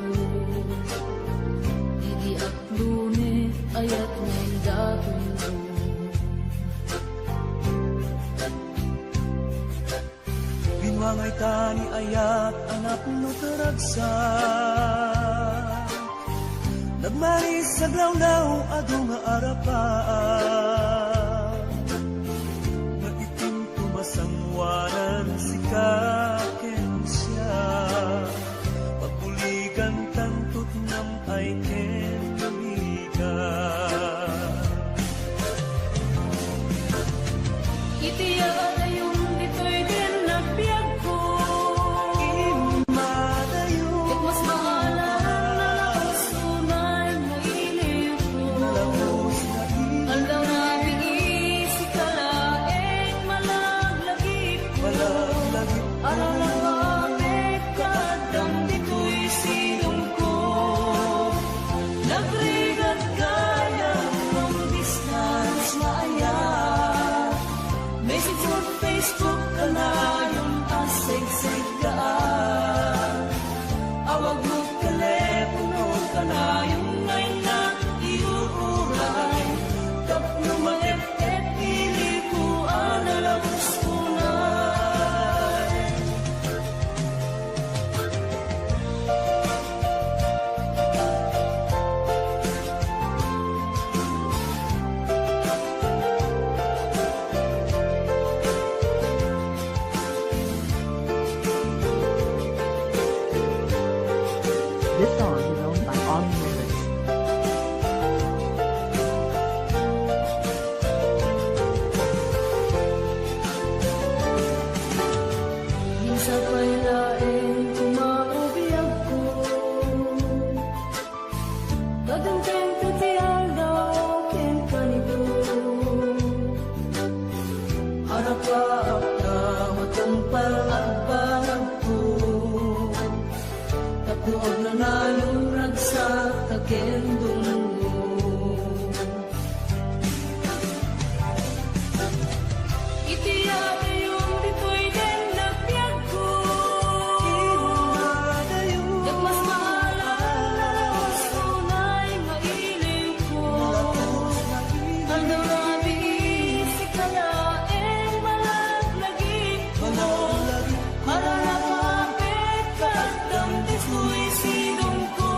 Idi apno met ayat nga indapon. Binuangay ta ni ayat a napno ta ragsak. Nagmaris aglawlaw adu nga arapaak. Nga itinto masangoanan sika ken siak. Pagbuligan tanto ti nam-ay ken bigat. Iti adayon ditoy ken agbiagko. Immadayon. Ket mas baalan a nalaus unay nga iliwko. Nalaus nga iliwko. Aldaw nga biis, sika laeng malaglagipko. Malaglagipko. Aralapapek, kaaddam ditoy sidongko. Nagrigat gayam long distance nga ayat. Messenger, Facebook, kanayon a segseggaan. Awagmo telepono, kanayon nga innak iuray. Tapno maep-ep iliko a nalaus unay. This song is owned by all members. Minsan pay laeng koma biagko. Kadengkengto ti aldaw ken kanito. Arapaak ta matungpal agbagko. Tapno agnanayon ragsak ta ken dumngog. Iti adayon ditoy ken nagbiagko. Ket mas baalan a nalaus unay nga iliwko. Aldaw nga biis, sika laeng malaglagipko. Aralapapek, kaaddam ditoy sidongko.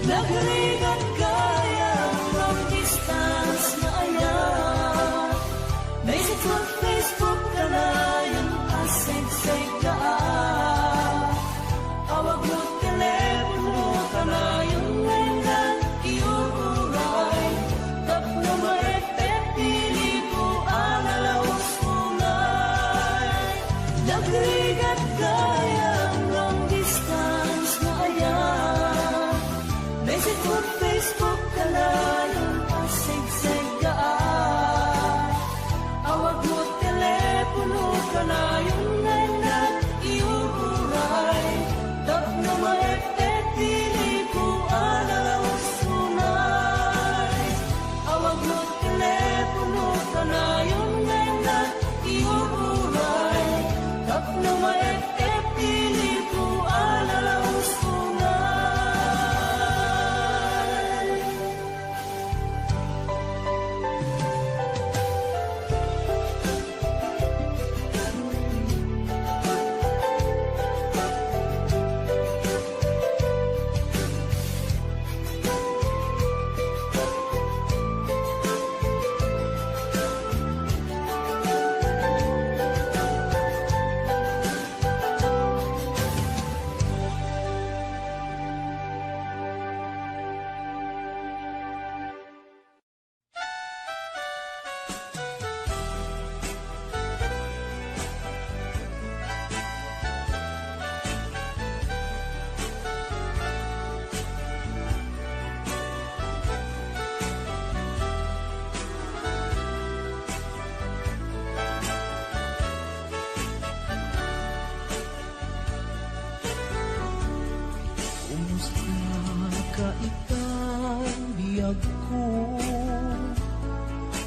Nagrigat gayam long distance nga ayat. Messenger, Facebook, kanayon a segseggaan. Awagmo telepono, kanayon nga innak iuray. Tapno maep-ep iliko a nalaus unay.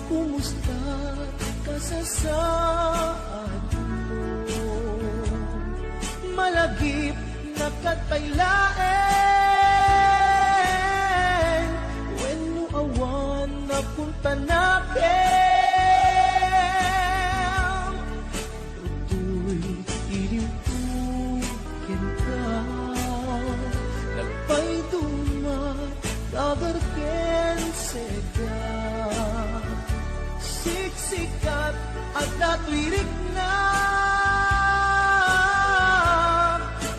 Kumusta kasasaadmo? Malagipna ket pay laeng wenno awan napuntanakem. Toy ilimpo kenka, nagpayduma, dagar ken sega. Siksikat, adda toy rikna,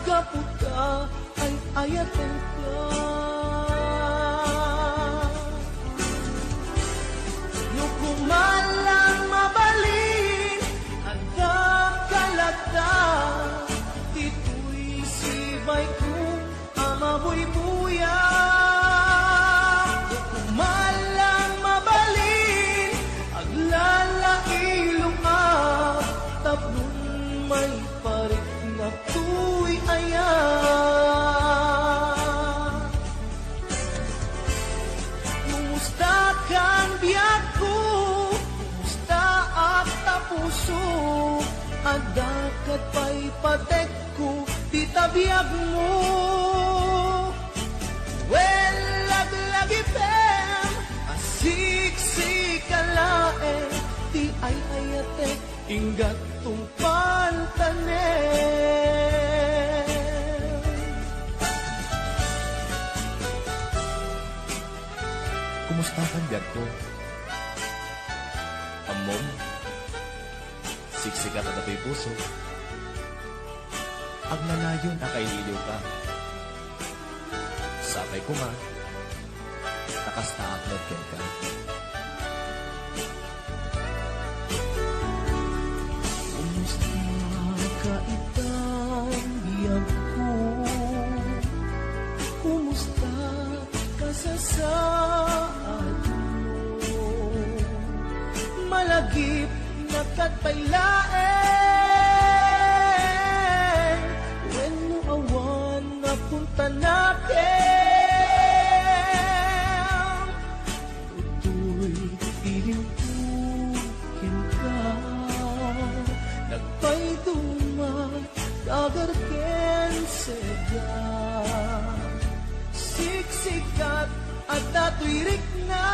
gapu ta ay-ayatenka. No kumalang mabalin, adda kalata, ditoy sibayko a mabuybuya. No kumalang mabalin, aglalailongak, tapno may pariknak toy aya. Kumusta kan biagko? Kumusta ak ta puso? Adda ket pay patekko ti ta biagmo. Wen, laglagipem a siksika laeng ti ay-ayatek. Inggat tungpaltanen. Kumusta kan biagko? Ammom, siksika kadatoy puso. Agnanayon a kailiwliwka. Sapay koma, ta kasta ak met kenka. Kumusta ka itan biagko? Kumusta kasasaadmo? Malagipna ket pay laeng wenno awan napuntanakem. Toy ilimpo kenka, nagpayduma, dagar ken sega. Siksikat, adda toy rikna,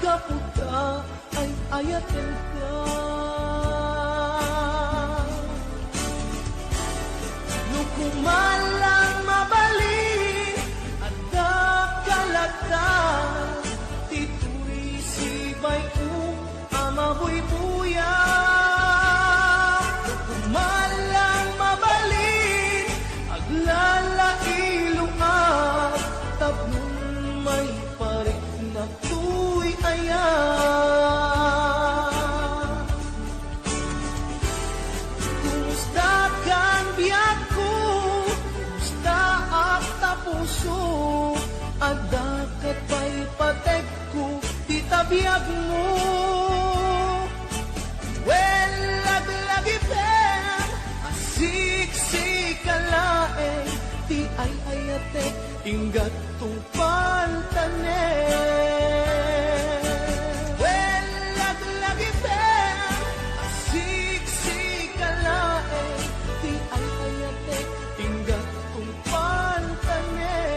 gapu ta ay-ayatenka. No kumalang mabalin, adda kalata, ditoy sibayko a mabuybuya. No kumalang mabalin, aglalailongak, tapno may pariknak toy aya. Kumusta kan biagko? Kumusta ak ta puso? Adda ket pay patekko ti ta biagmo. Wen, laglagipem a siksika laeng ti ay-ayatek. Inggat tungpaltanen. Wen, laglagipem a siksika laeng ti ay-ayatek. Inggat tungpaltanen.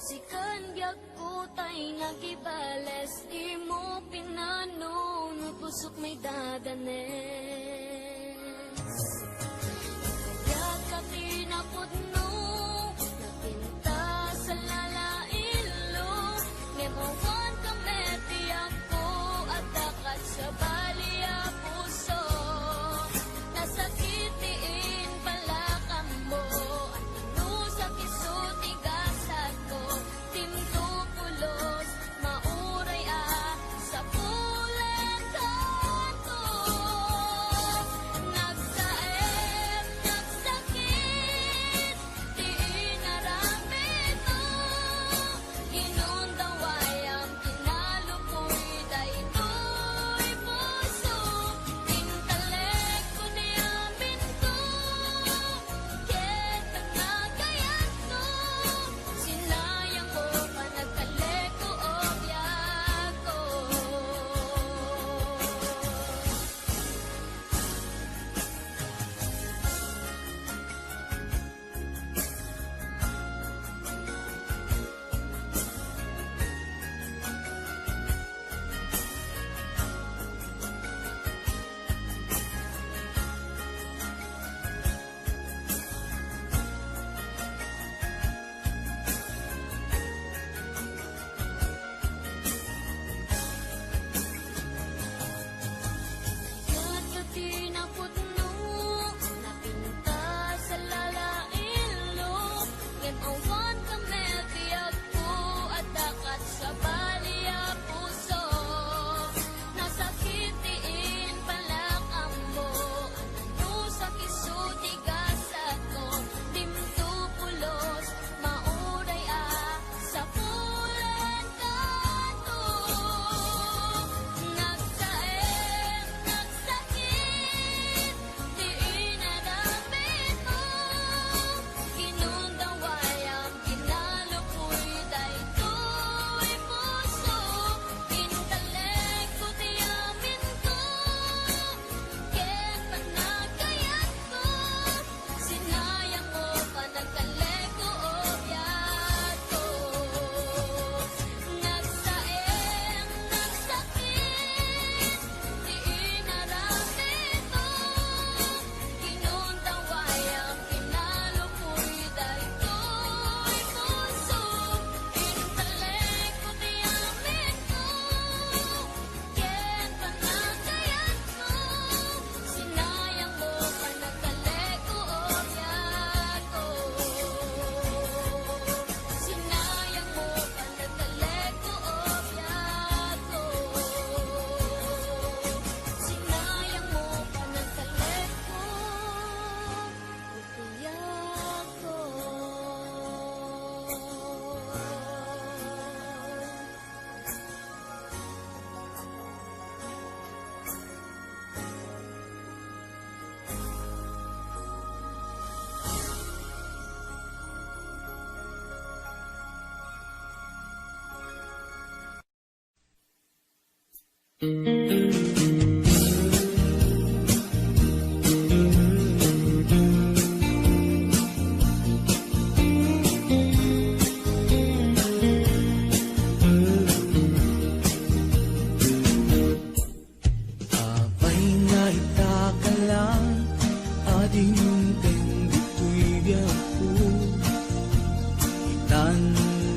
Sikan biagko tay nagibales, dimo pinanunot, pusok maidadanes. Kayat ka ti napudno, napintas a lalailo, ngem awan ka met ti agko, adda kat sabali a puso. Nasakit ti impalakanmo, anus a kiso ti gasatko, dimto pulos, mauray a sapulen kanto. Nagsaem, nagsakit ti inaramidmo. Inundaway a kinalukoy daytoy puso, intalekko ti aminko, ket panagayatko, sinayangko, panagtalekko, o biagko. Ket ti napudno, napintas a lalailo, ngem awan ka met ti agko, adda kat sabali a puso. Nasakit ti impalakanmo, anus a kiso ti gasatko, dimto pulos, mauray a sapulen kanto. Nagsaem, nagsakit ti inaramidmo. Inundaway a kinalukoy daytoy puso. Intalekko ti aminko, ket panagayatko, sinayangko, panagtalekko, o biagko. Nagsaem, nagsakit ti inaramidmo. Inundaway a kinalukoy daytoy puso. Intalekko ti aminko, ken panagayatko, sinayangko, panagtalekko, o biagko. Sinayangko, panagtalekko, o biagko. Sinayangko, panagtalekko, o biagko. Apay nga ita ka lang a dimteng ditoy biagko. Itan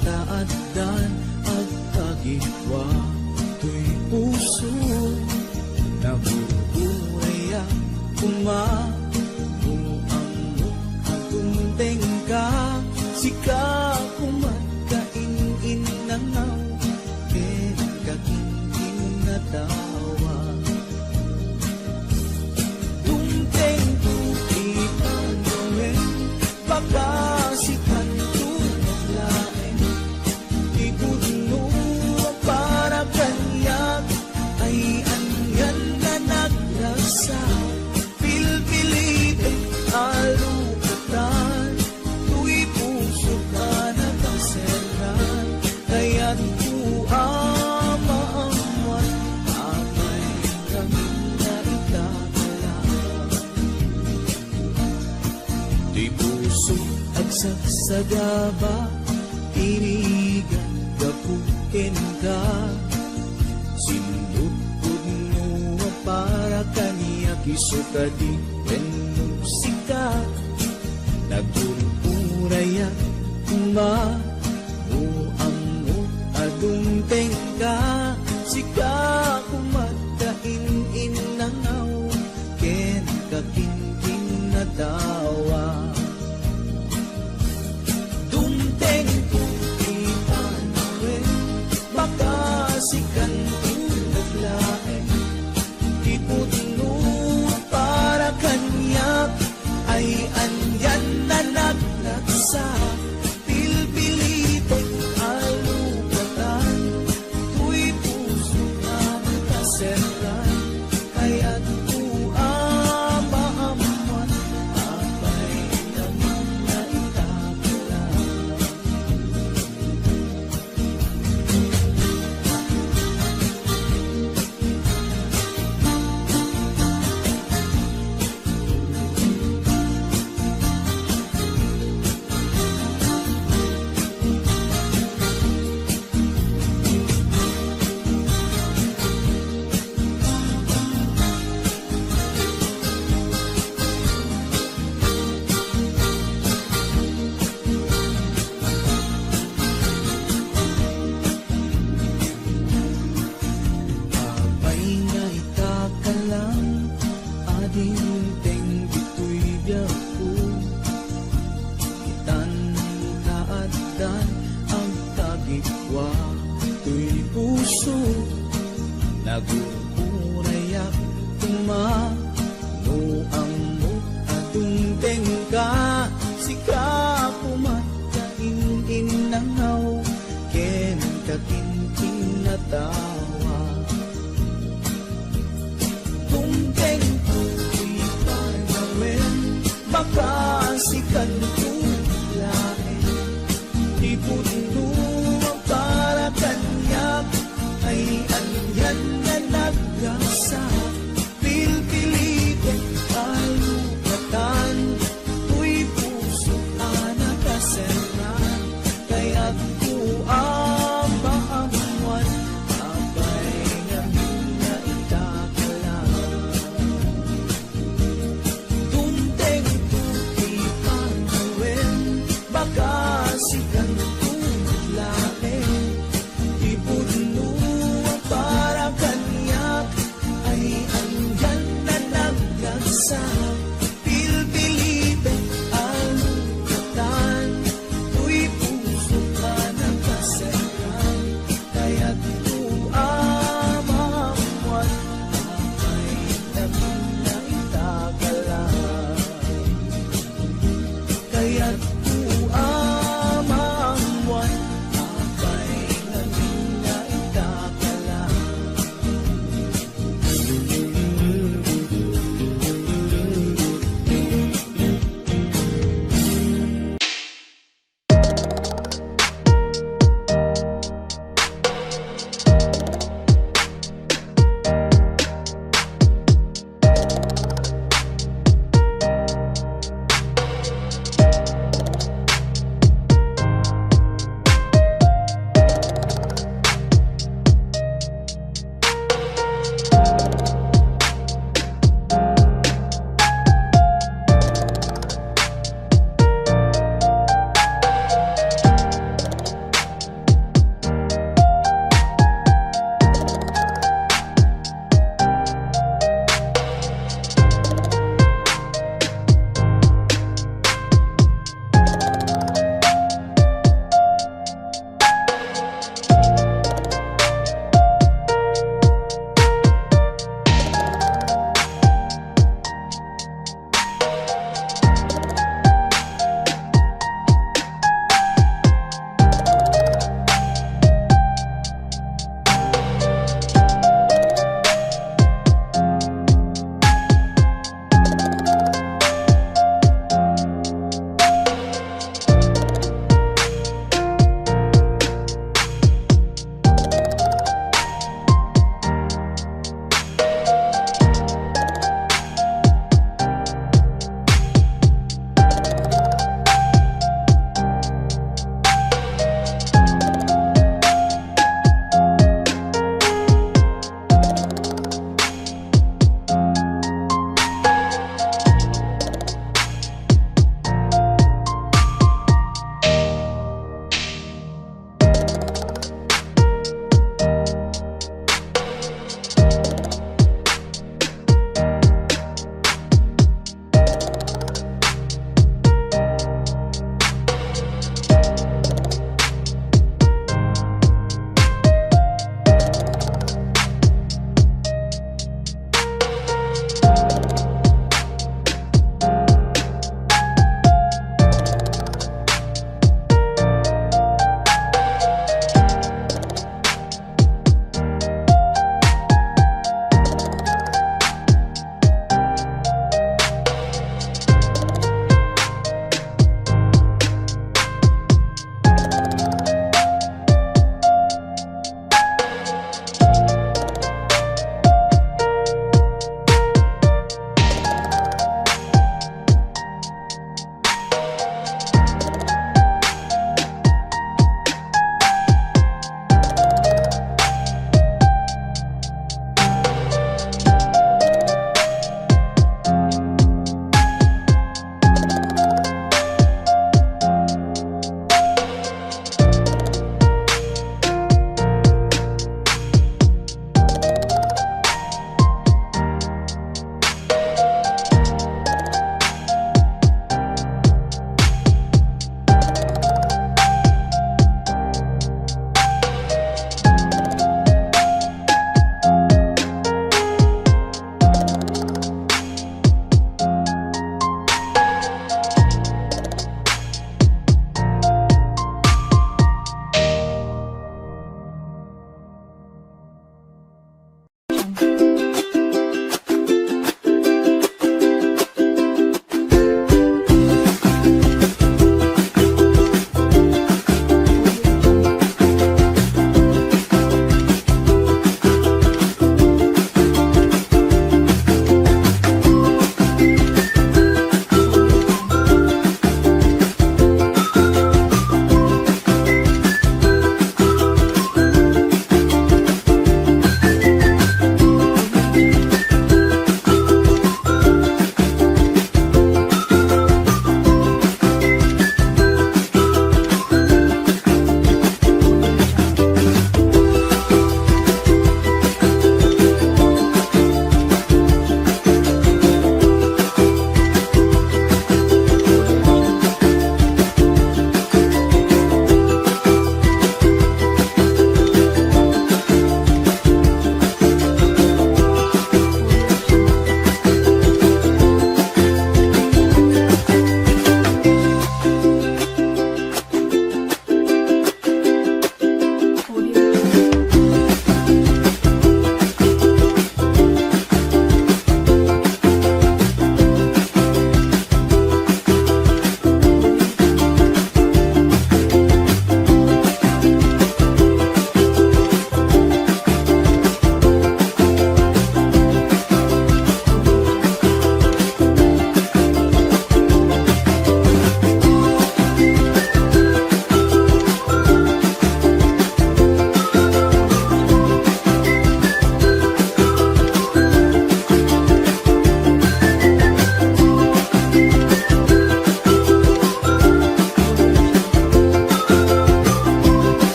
ta addan agkagidua toy puso. Nabuburay a koma no ammok a dumteng ka. Sika koma ti in-innangaw ken kaginginnatawa. Dumtengto ti panawen, pakasikanto met laeng ti pudno para kaniak, ay anian nga nagragsak, pilpilitek a lukatan, toy pusok a nakaserrang, kayatko a maammuan a mayat kami nga ita ka lang. Ti pusok agsagsagaba, Irigat gapu kenka, sinlupod no a para kaniak isu kadi wenno sika. Nagurgurayak koma no ammok a dumtengka, sika koma ta in-innangaw ken kakinkinatawa. Dumtengko ti panawen, makasikanto met laeng. Ti pudno para kaniak ay anian a nagragsak. Pilpilitek a lupatan, toy puso a nakaserran. Kayatko a maammuan, apay naman nga itakla. Apay nga itakla, adinteng ditoy biagko. Kitana ta addan agkagipua toy puso. Nagurgurayak koma no ammok a dumtengka, sika koma ta in-innangaw ken kakinkinatawa. Dumtengko ti panawen, makasikanto laeng. Ti pudno a para kaniak ay anian a nagragsak. Pilpilitek a lupatan, toy puso a nakaserran. Kayat